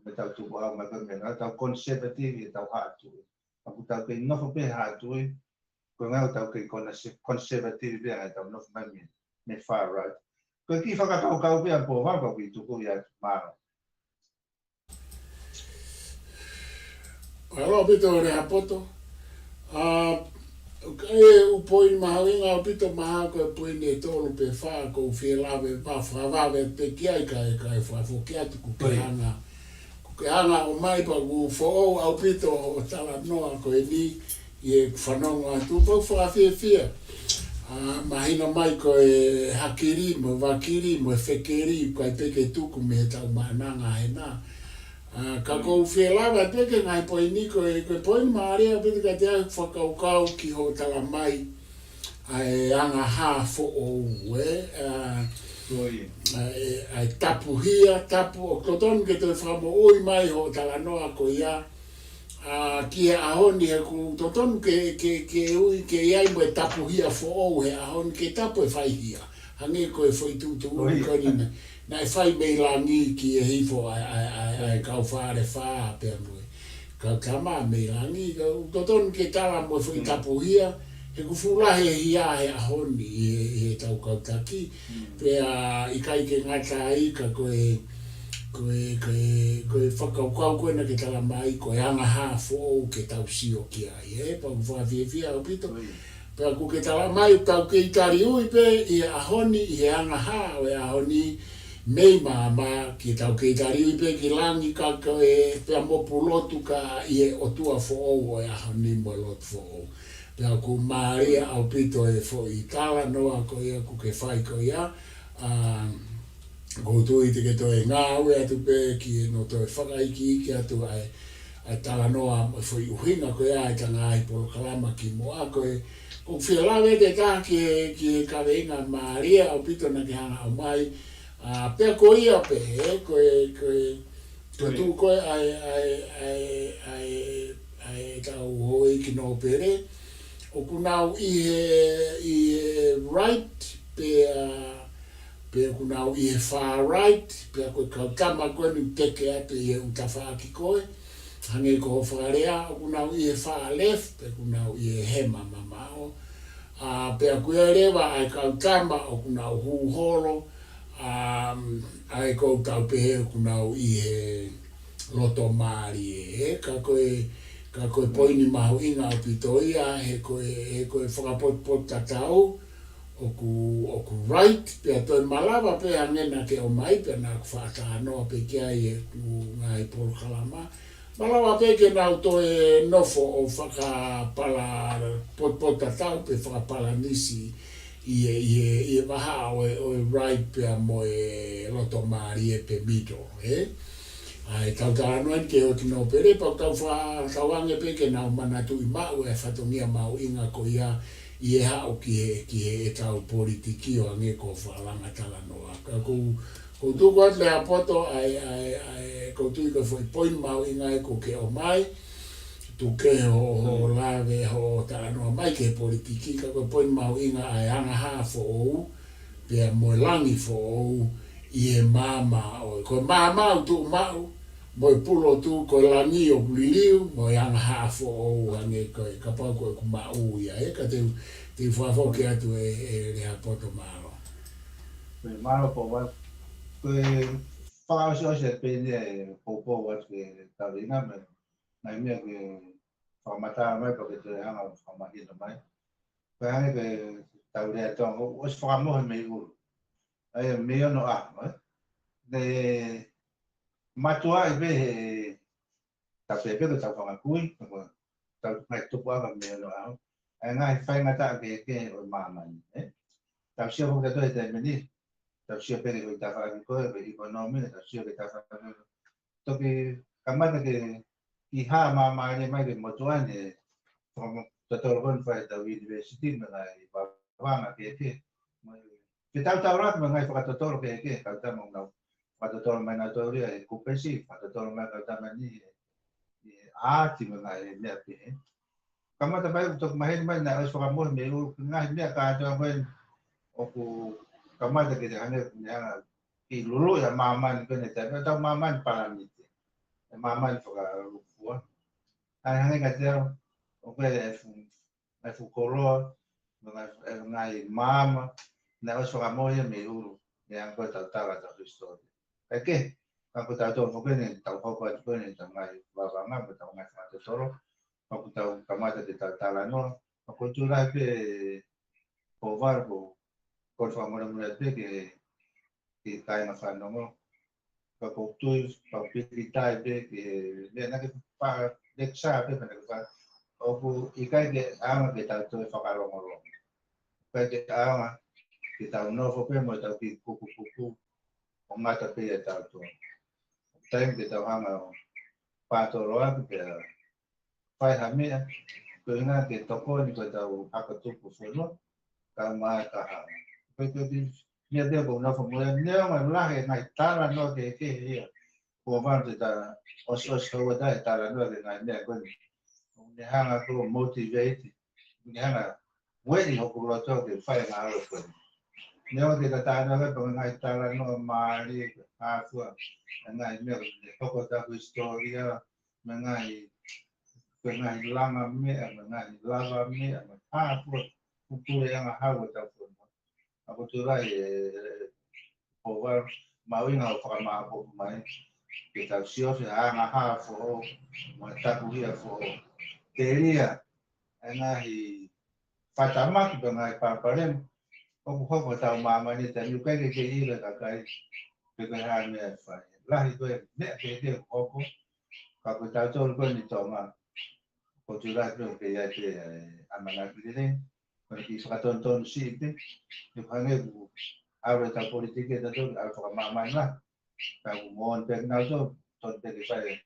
Mo ʻetau tukuʻau mai ko e meʻa, naʻa tau conservative ʻi heʻetau Haʻa Tuʻi. Ka ʻoku tau kei nofo pē he Haʻa Tuʻi, ko e ʻuhinga ʻoku tau kei conservative pē ʻa ʻetau nofo mai mei, mei he far right. Ko e kiʻi fakakaukau pē ia Pouvalu ʻoku ou kiʻi tuku ia atu, mālō. Mālō ʻaupito Lehaapoto. ʻA, ʻoku ʻi ai e ʻū poini mahuʻinga ʻaupito, mahalo ko e poini ʻe tolu pe fā ʻoku ou fie lave, pea fakavave pē ki ai kae, kae fakafoki atu kuo ke hanga, kuo ke hanga ʻo ʻomai pea ʻoku foʻou ʻaupito hoʻo talanoa ko eni ʻi heʻeku fanongo atu, pea ʻoku ou fakafiefia. ʻA, mahino mai ko e hakili mo e vakili mo e fekeli, ʻikai pē ke tuku mei heʻetau maʻananga hena. ʻA, ka ʻoku ou fie lave pē ki he ngaahi poini ko e, ko e poini mālie ʻaupito kiate au ʻeku fakakaukau ki hoʻo tala mai ʻa e anga hā foʻou, ē, ʻa, ʻa e, ʻa e tapuhia, tapu, ʻoku totonu ke toe fakamoʻui mai hoʻo talanoa ko ia, ʻa, ki he ʻaho ni he ʻoku totonu ke, ke, ke ui, ke ʻi ai mo e tapuhia foʻou he ʻaho ni, ke tapu e faihia. Hangē ko e foʻi tuʻutuʻuni ko eni naʻe fai mei langi ki he hifo ʻa e, ʻa e, ʻa e, ʻa e kau Falefā pea mo e kau tama mei langi, ka ʻoku totonu ke tala mo e foʻi tapuhia, he ʻoku fuʻu lahi e hia he ʻaho ni ʻi he, ʻi heʻetau kau taki. Pea ʻikai ke ngata ai ka ko e, ko e, ko e, ko e fakakaukau ko ē naʻa ke tala mai, ko e anga hā foʻou ke tau sio ki ai, ē, pea ʻoku ou fakafiefia ʻaupito. Pea ʻoku ke tala mai ʻoku tau kei tali ui pē ʻi he ʻaho ni, ʻi he anga hā ʻo e ʻaho ni, mei maama, ke tau kei tali ui pē ki langi ka ko e pea mo Pulotu ka ʻi he ʻOtua foʻou ʻo e ʻaho ni mo e lotu foʻou. Pea ʻoku mālie ʻaupito e foʻi talanoa ko ia ʻoku ke fai ko ia, ʻa, ʻoku ou tui te ke toe ngāue atu pē ki he no toe fakaikiiki atu ʻa e, ʻa e talanoa mo e foʻi ʻuhinga ko ia ʻa ʻeta ngaahi polokalama kimuʻa ko ē. ʻOku ou fie lave atu ʻe taha ki he, ki he kaveinga mālie ʻaupito naʻa ke hanga ʻo ʻomai. ʻA, pea ko ia pē, ē, ko e, ko e, ko e tuʻu ko ē ʻa e, ʻa e, ʻa e, ʻa e, ʻa e, ʻa ʻetau houʻeiki nōpele. ʻOku nau ʻi he, ʻi he right, pea, pea ʻoku nau ʻi he far right, pea ko e kau tama ko eni ʻoku teke atu ʻi he ʻū tafaʻaki ko ē. Hangē ko hoʻo fakalea, ʻoku nau ʻi he far left, pea ʻoku nau ʻi he hema mamaʻo. ʻA, pea ʻoku ʻi ai leva ʻa e kau tama ʻoku nau hū holo, ʻa, ʻa ē ʻoku tau pehē ʻoku nau ʻi he loto mālie, ē, ka ko e, ka ko e poini mahuʻinga ʻaupito ia, he ko e, he ko e fakapotopoto tatau, ʻoku, ʻoku right, pea toe malava pē hangē naʻa ke ʻomai, pea naʻa ku faʻa talanoa pē ki ai ʻi heʻeku ngaahi polokalama. Malava pē ke nau toe nofo ʻo fakapala potopoto tatau pe fakapalanisi ʻi he, ʻi he, ʻi he vahaʻa ʻo e, ʻo e right pea mo e loto mālie pe middle, ē? ʻA ʻetau talanoa eni ki he ʻū nōpele, pea ʻoku tau fakatauange pē ke nau manatuʻi maʻu e fatongia mahuʻinga ko ia ʻi he haʻu ki he, ki heʻetau politiki ʻo hangē ko e fakalanga talanoa. Ka ʻoku ou, ʻoku ou tuku atu Lehaapoto ʻa e, ʻa e, ʻa e, ʻoku ou tui ko e foʻi poini mahuʻinga ē ʻoku ke ʻomai, tuku kehe hoʻo, hoʻo lave, hoʻo talanoa mai ki he politiki, ka ko e poini mahuʻinga ʻa e anga hā foʻou, pea mo e langi foʻou ʻi he maama ʻo e, ko e maama ʻoku tuʻu maʻu, mo e pulotu, ko e langi ʻoku liliu, mo e angahala foʻou hangē ko e kapau ko ʻeku maʻu ia, ē, ka te u, te u fakafoki atu ē, ē Lehaapoto, mālō. Ko e mālō Pouvalu. Ko e fakaʻosiʻosi ē pē eni ē, poupou atu ki he tauʻinga mo e ngaahi meʻa ke fakamatala mai, pea ke toe hanga ʻo fakamahino mai. Ko e hangē ko ʻetau lea Tonga, ʻosi fakamohe mei ʻulu. ʻA ia mei onoʻaho, ē? Ne mātuʻaki pē he, tau pehē pē ko ʻetau fanga kui, ko ʻetau ngaahi tupuʻanga mei onoʻaho. ʻA e ngaahi faingataʻa kehekehe ʻo e māmani, ē? Tau sio foki tautolu he taimi ni, tau sio pē ki he tafaʻaki ko ē, ko e ʻekonōmika, tau sio ki he tafaʻaki ko ē. Toki kamata ke kiʻi hā māmālie mai ki he motuʻa ni, fakatotolo ko eni fai ʻetau university mo e ngaahi vavanga kehekehe. Ke tau taulaki mo e ngaahi fakatotolo kehekehe, kau tama ʻoku nau fakatotolo mai nautolu ia he kupesi, fakatotolo mai kau tama ni he, he ʻaati mo e ngaahi meʻa pehē. Kamata mai ʻoku toki maheni mai naʻe ʻosi fakamohe mei ʻulu, ko e ngaahi meʻa kātoa ko ē ʻoku kamata ke te hangē ʻoku ne hanga ʻo kiʻi luluʻi ʻa māmani ko eni, taimi ʻetau māmani palanite, ʻa e māmani fakalūkufua. ʻA ia hangē kiate au, ʻoku ʻi ai e fuʻu, e fuʻu koloa, mo e ngaahi, e ngaahi maama naʻe ʻosi fakamohe ia mei ʻulu, mei he anga ko ē ʻetau tala ʻetau hisitōlia. Kae kehe, ka ko tautolu foki eni, tau hoko atu ko eni ʻetau ngaahi vavanga mo ʻetau ngaahi fakatotolo, ʻoku tau kamata ke tau talanoa. Ka ʻoku ou tui lahi pē Pouvalu, ko e fakamolemole pē ki he, ki he kāinga fanongo. Ka ʻoku ou tui, ka u pīkitai pē ki he, meʻa naʻa ke fakalekisa pē, meʻa naʻa ke fai. ʻOku ʻikai ke ʻaonga ke tau toe fakalongolongo. ʻIkai ke ʻaonga ke tau nofo pē mo ʻetau kiʻi kukukuku ʻo ngata pē ia ʻi tautolu. Taimi ke tau hanga ʻo pātoloaki pea fai ha meʻa, ko e ʻuhinga ke tokoni ko ʻetau hako tupu fonua, ka ʻoku ʻikai ke hā. Ko e, ko e kiʻi meʻa pē ʻoku ou nofo mo ia, neongo ʻoku lahi e ngaahi talanoa kehekehe ia. Pouvalu, te ta ʻosiʻosi houa ʻe taha he talanoa ki he ngaahi meʻa ko eni. ʻOku ne hanga ʻo motivate, ʻoku ne hanga ʻo ueʻi hoku loto ke fai e ngāue ko eni. Neongo ʻoku ta talanoa ki he ngaahi talanoa mālie, hā fua e ngaahi meʻa ʻoku ne hoko ʻi hotau hisitōlia, mo e ngaahi, mo e ngaahi langa meʻa, mo e ngaahi lava meʻa, mo e hā fua e puleʻanga hau ʻo hotau fonua. Ka ʻoku ou tui lahi ē, ē, Pouvalu, mahuʻinga hoʻo fakamāʻopoʻopo mai, ke tau siofi ha angahala foʻou, mo e takuhia foʻou. Telia e ngaahi fakatamaki pe ngaahi palopalema ʻoku hoko ʻi hotau māmani, taimi ʻoku ʻikai ke kei ʻilo ʻe he kakai pe ko e hā e meʻa ʻe fai. Lahi ko ē meʻa kehekehe ʻoku hoko, ka ko tautolu ko eni Tonga, ʻoku ou tui lahi pē ʻoku ʻi ai pē ʻa e ʻamanaki lelei, ko e kiʻi fakatonutonu siʻi pē, ʻo hangē ʻoku ʻalu ʻetau politiki ʻatautolu, ʻalu fakamāmani lahi, ka ʻoku moʻoni pē kinautolu, tonu pē ke fai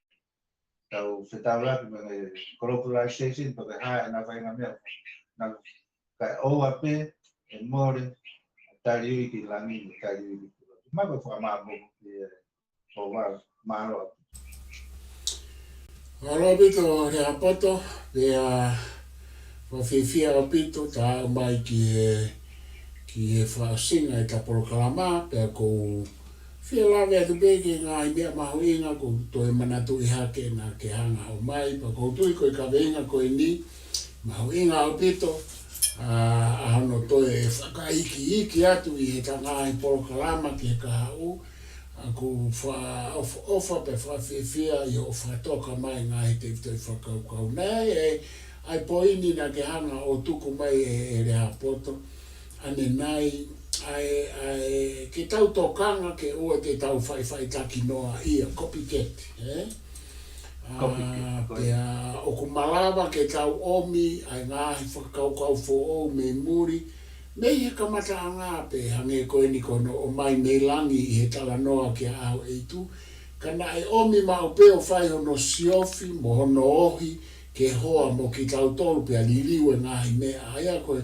ʻetau fetaulaki mo e globalization, pe ko e hā ʻenau faʻahinga meʻa, nau kae ʻoua pē ʻe mole, tali ui ki langi, tali ui ki pulotu. Mako fakamāʻopoʻopo ki he Pouvalu, mālō. Mālō ʻaupito Lehaapoto, pea fakafiefia ʻaupito ʻeta aʻu mai ki he, ki he fakaʻosinga ʻeta polokalama, pea ʻoku ou fie lave atu pē ki he ngaahi meʻa mahuʻinga ʻoku ou toe manatuʻi hake naʻa ke hanga ʻo ʻomai, pea ʻoku ou tui ko e kaveinga ko eni, mahuʻinga ʻaupito, ʻa, ʻa hono toe fakaikiiki atu ʻi heʻeta ngaahi polokalama ki he kahaʻu, ʻa, ʻoku ou fakaʻofoʻofa pea fakafiefia ʻi hoʻo fakatoka mai ngaahi tefitoʻi fakakaukau. Naʻe ʻi ai e, ʻa e poini naʻa ke hanga ʻo tuku mai ē, ē Lehaapoto, ʻanenai, ʻa e, ʻa e, ke tau tokanga ke ʻoua te tau faʻifaʻitaki noa ia, copycat, ē? Copycat, ʻA, ko ia. Pea ʻoku malava ke tau ʻomi ʻa e ngaahi fakakaukau foʻou mei muli, mei he kamataʻanga pē hangē ko eni ko hono ʻomai mei langi ʻi he talanoa kia ʻAhoʻeitu, ka naʻe ʻomi maʻu pē ʻo fai hono siofi mo hono ohi ki he hoa mo kitautolu pea liliu e ngaahi meʻa. ʻA ia ko e,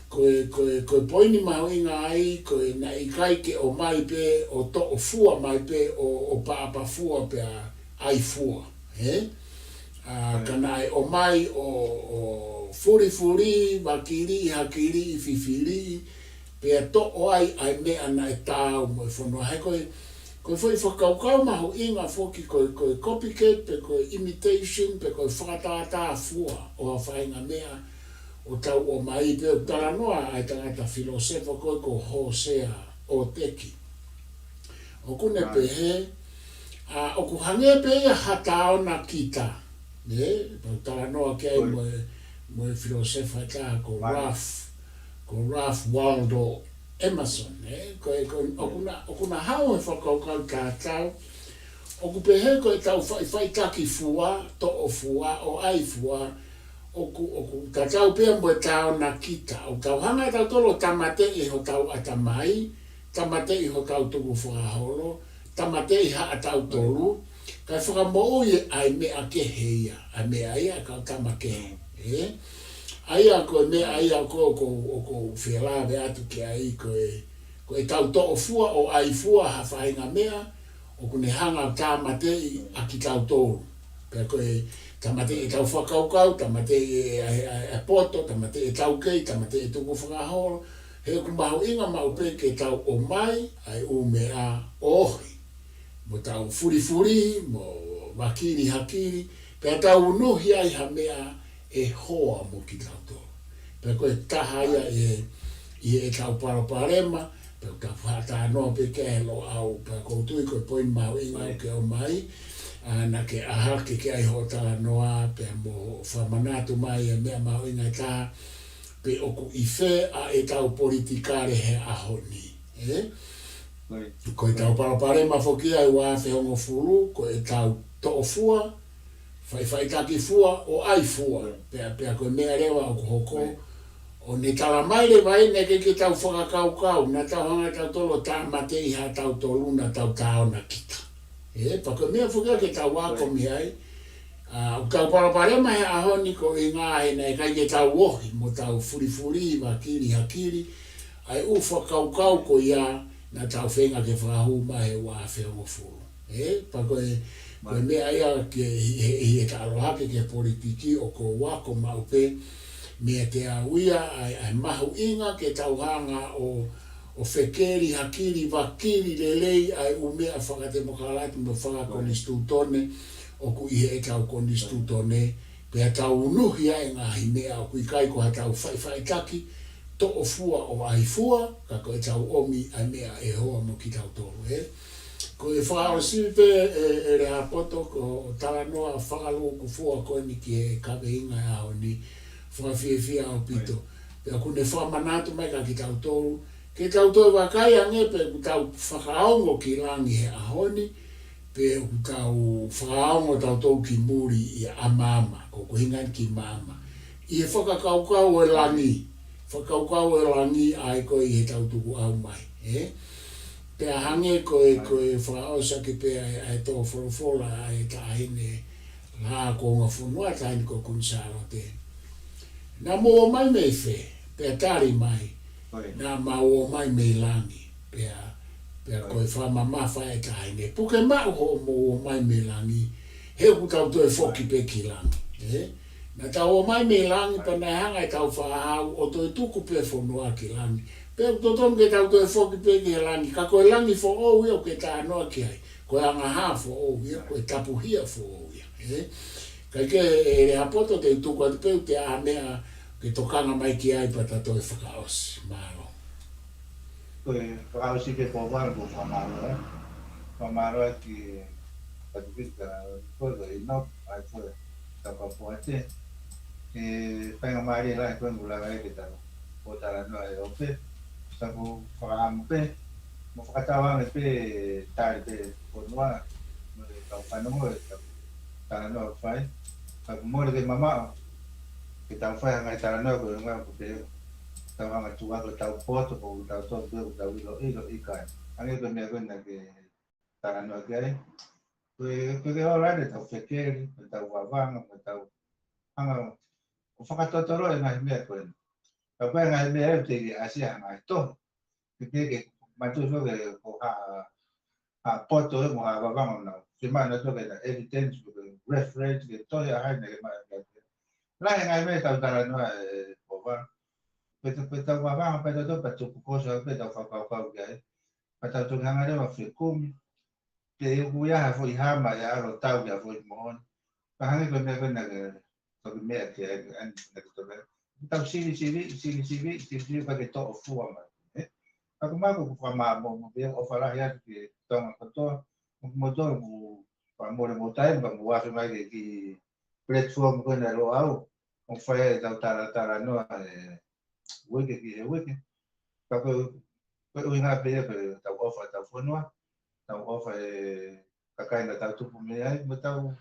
ko e, ko e, ko e poini mahuʻinga ai, ko e naʻe ʻikai ke ʻomai pē ʻo toʻo fua mai pē ʻo, ʻo paʻapa fua pea ʻai fua, ē? ʻA, ʻIo. Ka naʻe ʻomai ʻo, ʻo fulifuli, vakiliʻi, hakiliʻi, fifiliʻi, pea toʻo ai ʻa e meʻa naʻe taau mo e fonua. He ko e, ko e foʻi fakakaukau mahuʻinga foki ko e, ko e copycat, pe ko e imitation, pe ko e fakatātā fua ʻo ha faʻahinga meʻa ʻoku tau ʻomai. Pea ʻoku talanoa ʻa e tangata filōsefa ko ē ko Hōsea ʻOteki. ʻOku ne pehē, ʻa, ʻoku hangē pē ia ha taona kita. Ne, pea ʻoku talanoa ki ai mo e, mo e filōsefa ʻe taha ko Ralph, ko Ralph Waldo Emerson, ne? Ko e, ko e, ʻoku na, ʻoku na haʻu he fakakaukau tatau, ʻoku pehē ko ʻetau faʻifaʻitaki fua, toʻo fua, ʻo ʻai fua, ʻoku, ʻoku tatau pē ia mo e taona kita. ʻOku tau hanga ʻe tautolu ʻo tāmateʻi hotau ʻatamai, tāmateʻi hotau tukufakaholo, tāmateʻi haʻatautolu, kae fakamoʻui ʻa e meʻa kehe ia, ʻa e meʻa ia ʻa e kau tama kehe. ʻE? ʻA ia ko e meʻa ia ʻoku, ʻoku, ʻoku ou fie lave atu ki ai ko e, ko ʻetau toʻo fua ʻo ʻai fua ha faʻahinga meʻa, ʻoku ne hanga ʻo tāmateʻi ʻa kitautolu. Pea ko e tāmateʻi ʻetau fakakaukau, tāmateʻi e, e, e, e poto, tāmateʻi ʻetau kei, tāmateʻi e tukufakaholo, he ʻoku mahuʻinga maʻu pē ke tau ʻomai ʻa e ʻū meʻa ʻo ohi, mo tau fulifuli, mo vakili hakili, pea tau unuhi ai ha meʻa ʻe hoa mo kitautolu. Pea ko e taha ia ʻi he, ʻi heʻetau palopalema, pea ʻoku tau faʻa talanoa pē ki ai he Loʻau, pea ʻoku ou tui ko e poini mahuʻinga ʻoku ke ʻomai, ʻa, naʻa ke ʻā hake ki ai hoʻo talanoa, pea mo hoʻo fakamanatu mai e meʻa mahuʻinga ʻe taha, pe ʻoku ʻi fē ʻa ʻetau politikale he ʻaho ni. ʻE? Ko ʻetau palopalema foki ia ʻi he ua afe hongofulu, ko ʻetau toʻo fua, faʻifaʻitaki fua, ʻo ʻai fua. Pea, pea ko e meʻa leva ʻoku hoko, ʻo ne tala mai leva ʻe ia naʻe ʻikai ke tau fakakaukau, naʻa tau hanga ʻe tautolu ʻo tāmateʻi haʻatautolu, naʻa tau taona kita. ʻE, pea ko e meʻa foki ia ke tau ako mei ai, ʻa, ʻoku tau palopalema he ʻaho ni ko e ʻuhinga he naʻe ʻikai ke tau ohi, mo tau fulifuli, vakili hakili, ʻa e ʻū fakakaukau ko ia naʻa tau feinga ke fakahū mai he ua afe hongofulu. ʻE, pea ko e, ko e meʻa ia ke, he, he, he tau ʻalu hake ki he politiki ʻoku ou ako maʻu pē meiate au ia, ʻa e, ʻa e mahuʻinga ke tau hanga ʻo, ʻo fekeli, hakili, vakili lelei ʻa e ʻū meʻa fakatemokalati mo fakakonisitūtone ʻoku ʻi heʻetau konisitūtone, pea tau unuhi ʻa e ngaahi meʻa ʻoku ʻikai ko haʻatau faʻifaʻitaki, toʻo fua ʻo ʻai fua, ka ko ʻetau ʻomi ʻa e meʻa ʻe hoa mo kitautolu, ʻe? Ko e fakaʻosi pē ē, ʻe Lehaapoto, ko e talanoa fakalūkufua ko eni ki he kaveinga ʻo e ʻaho ni, fakafiefia ʻaupito. Pea ʻoku ne fakamanatu mai kia kitautolu, ke tau toe vakai ange pe ʻoku tau fakaongo ki langi he ʻaho ni, pe ʻoku tau fakaongo tautolu ki muli ʻi ʻamaʻama, ko e ʻuhinga ki maʻama. ʻI he fakakaukau ʻo e langi, fakakaukau ʻo e langi ʻa ia ko ē ʻi heʻetau tukuʻau mai, ʻe? Pea hangē ko e, ko e fakaʻosi ʻaki pē ʻa e, ʻa e tō folofola ʻa e taʻahine Laʻā kuo Ungafonua, taʻahine ko Kuini Sālote. Naʻa mou ō mai mei fē, pea tali mai, naʻa mau ō mai mei langi, pea, pea ko e fakamamafa ʻa e taʻahine. Puke maʻu hoʻomou ō mai mei langi, he ʻoku tau toe foki pē ki langi, ʻe? Naʻa tau ō mai mei langi pea naʻe hanga ʻe tau fāhau ʻo toe tuku pē fonua ki langi. Pea ʻoku totonu ke tau toe foki pē ki he langi, ka ko e langi foʻou ia ʻoku ke talanoa ki ai. Ko e anga hā foʻou ia, ko e tapuhia foʻou ia, ʻe? Kae kehe, ʻe Lehaapoto, te u tuku atu pē ʻa e meʻa ke tokanga mai ki ai pea ta toe fakaʻosi. Mālō. Ko e fakaʻosi pē Pouvalu, ko e fakamālō, ʻe? Fakamālō ki he Pacific, ʻa, ko e ʻInoke, ʻa, ko e Taukapoate. ʻE, faingamālie lahi ko eni ʻoku lava ai ke tau ō ʻo talanoa ʻi ʻope. Pea ʻoku ou fakaʻamu pē, mo fakatauange pē tali pē fonua, mo e kau fanongo ʻetau talanoa ʻoku fai. Ka ʻoku mole ke mamaʻo ke tau fai ha ngaahi talanoa ko e ngaahi ʻoku pehē, tau hanga ʻo tuku ʻetau poto, ko ʻetau poto pē ʻoku tau ʻiloʻilo, ʻikai. Hangē ko e meʻa ko ē naʻa ke talanoa ki ai. Ko e, ko e ke ola ʻetau fekeli, ʻetau vavanga, mo ʻetau hanga ʻo fakatotolo e ngaahi meʻa ko eni. Ka ko e ngaahi meʻa ʻe te ke ʻasi ha ngaahi tohi. Ke ke, ke mātuʻaki ke ko ha, ha poto ʻe mo ha vavanga ʻo nau. Ke mana toke na evidence, ke reference, ke tohi ʻa hai naʻa ke mana ke. Lahi e ngaahi meʻa tau talanoa ʻe Pouvalu. Pea tau, pea tau vavanga, pea tau, pea tupu koso, pea tau fakakaukau ki ai. Pea tau toki hanga leva ʻo fekumi. Pea ʻoku ʻi ai ha foʻi hama ʻe ʻalu ʻo tau ki ha foʻi moʻoni. Pea hangē ko e meʻa ko ē naʻa ke toki meʻa ki ai, ʻa ē naʻa ke toki. Tau sivisiviʻi, sivisiviʻi, sivisiviʻi, pea ke toʻo fua mai. Ē? Pea ko ʻeku, ʻoku ou fakamālō mo, mo, pea ʻofa lahi atu ki Tonga kotoa, mo, mo tolo mo, pea mole mo taimi, pea mo afe mai ki he kiʻi platform ko ena ʻa Loʻau, ʻo fai ai ʻetau talatalanoa ʻi he uike ki he uike. Ka ko e, ko e ʻuhinga pē ia ko ʻetau ʻofa ʻetau fonua, tau ʻofa he kakai naʻa tau tupu mei ai, mo tau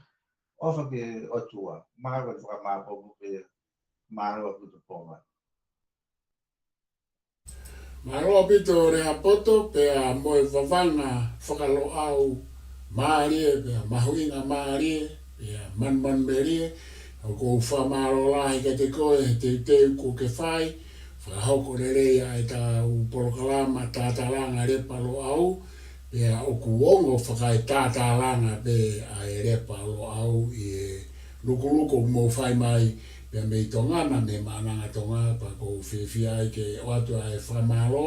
ʻofa ki he ʻOtua. Mahalo ko e fakamālō pē, mālō ʻaupito Pōva. Mālō ʻaupito Lehāpoto, pea mo e vavanga fakaloʻau mālie, pea mahuʻinga mālie, pea manumanumelie. ʻOku ou fakamālō lahi kiate koe he teuteu kuo ke fai, fakahoko lelei ʻa ʻetau polokalama Tatalanga Lepa Loʻau, pea ʻoku ongo fakaetātālanga pē ʻa e Lepa Loʻau ʻi he lukuluku ʻoku mou fai mai, pea mei Tonga na, mei Maʻananga Tonga, pea ʻoku ou fiefia ai ke ʻoatu ʻa e fakamālō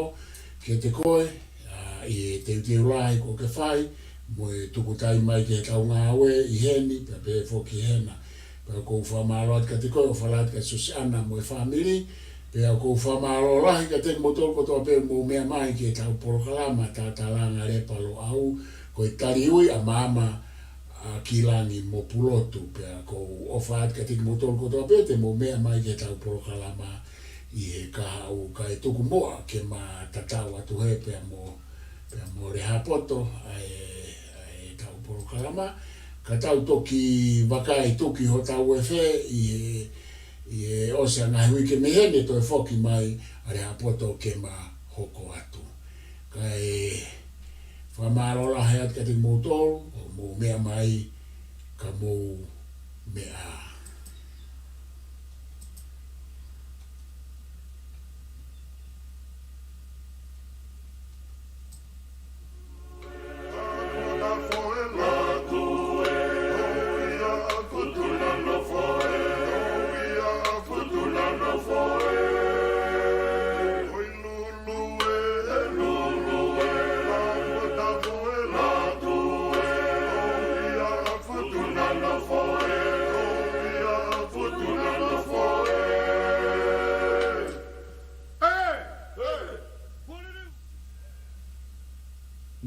kiate koe, ʻa, ʻi he teuteu lahi kuo ke fai, mo e tuku taimi mai ki heʻetau ngāue ʻi heni, pea pehē foki hena. Pea ʻoku ou fakamālō atu kiate koe, ʻofa lahi atu kia Susiana mo e fāmili, pea ʻoku ou fakamālō lahi kiate kimoutolu kotoa pē mou meʻa mai ki heʻetau polokalama Tatalanga Lepa Loʻau, ko e taliui ʻa Maama, ʻa Kilangi mo Pulotu, pea ʻoku ou ʻofa atu kiate kimoutolu kotoa pē te mou meʻa mai ki heʻetau polokalama ʻi he kahaʻu, kae tuku muʻa ke ma tatau atu hē pea mo, pea mo Lehāpoto, ʻa e, ʻa ʻetau polokalama. Ka tau toki vakai tuki hotau efe ʻi he, ʻi he ʻosi ʻa e ngaahi uike mei heni, toe foki mai ʻa Lehāpoto ke ma hoko atu. Kae fakamālō lahi atu kiate kimoutolu, ʻoku mou meʻa mai, ka mou meʻa.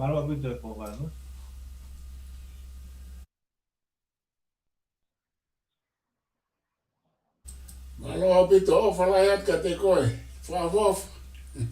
Mālō ʻaupito e Pōva. Mālō ʻaupito, ʻofa lahi atu kiate koe. Fakaʻofoʻofa.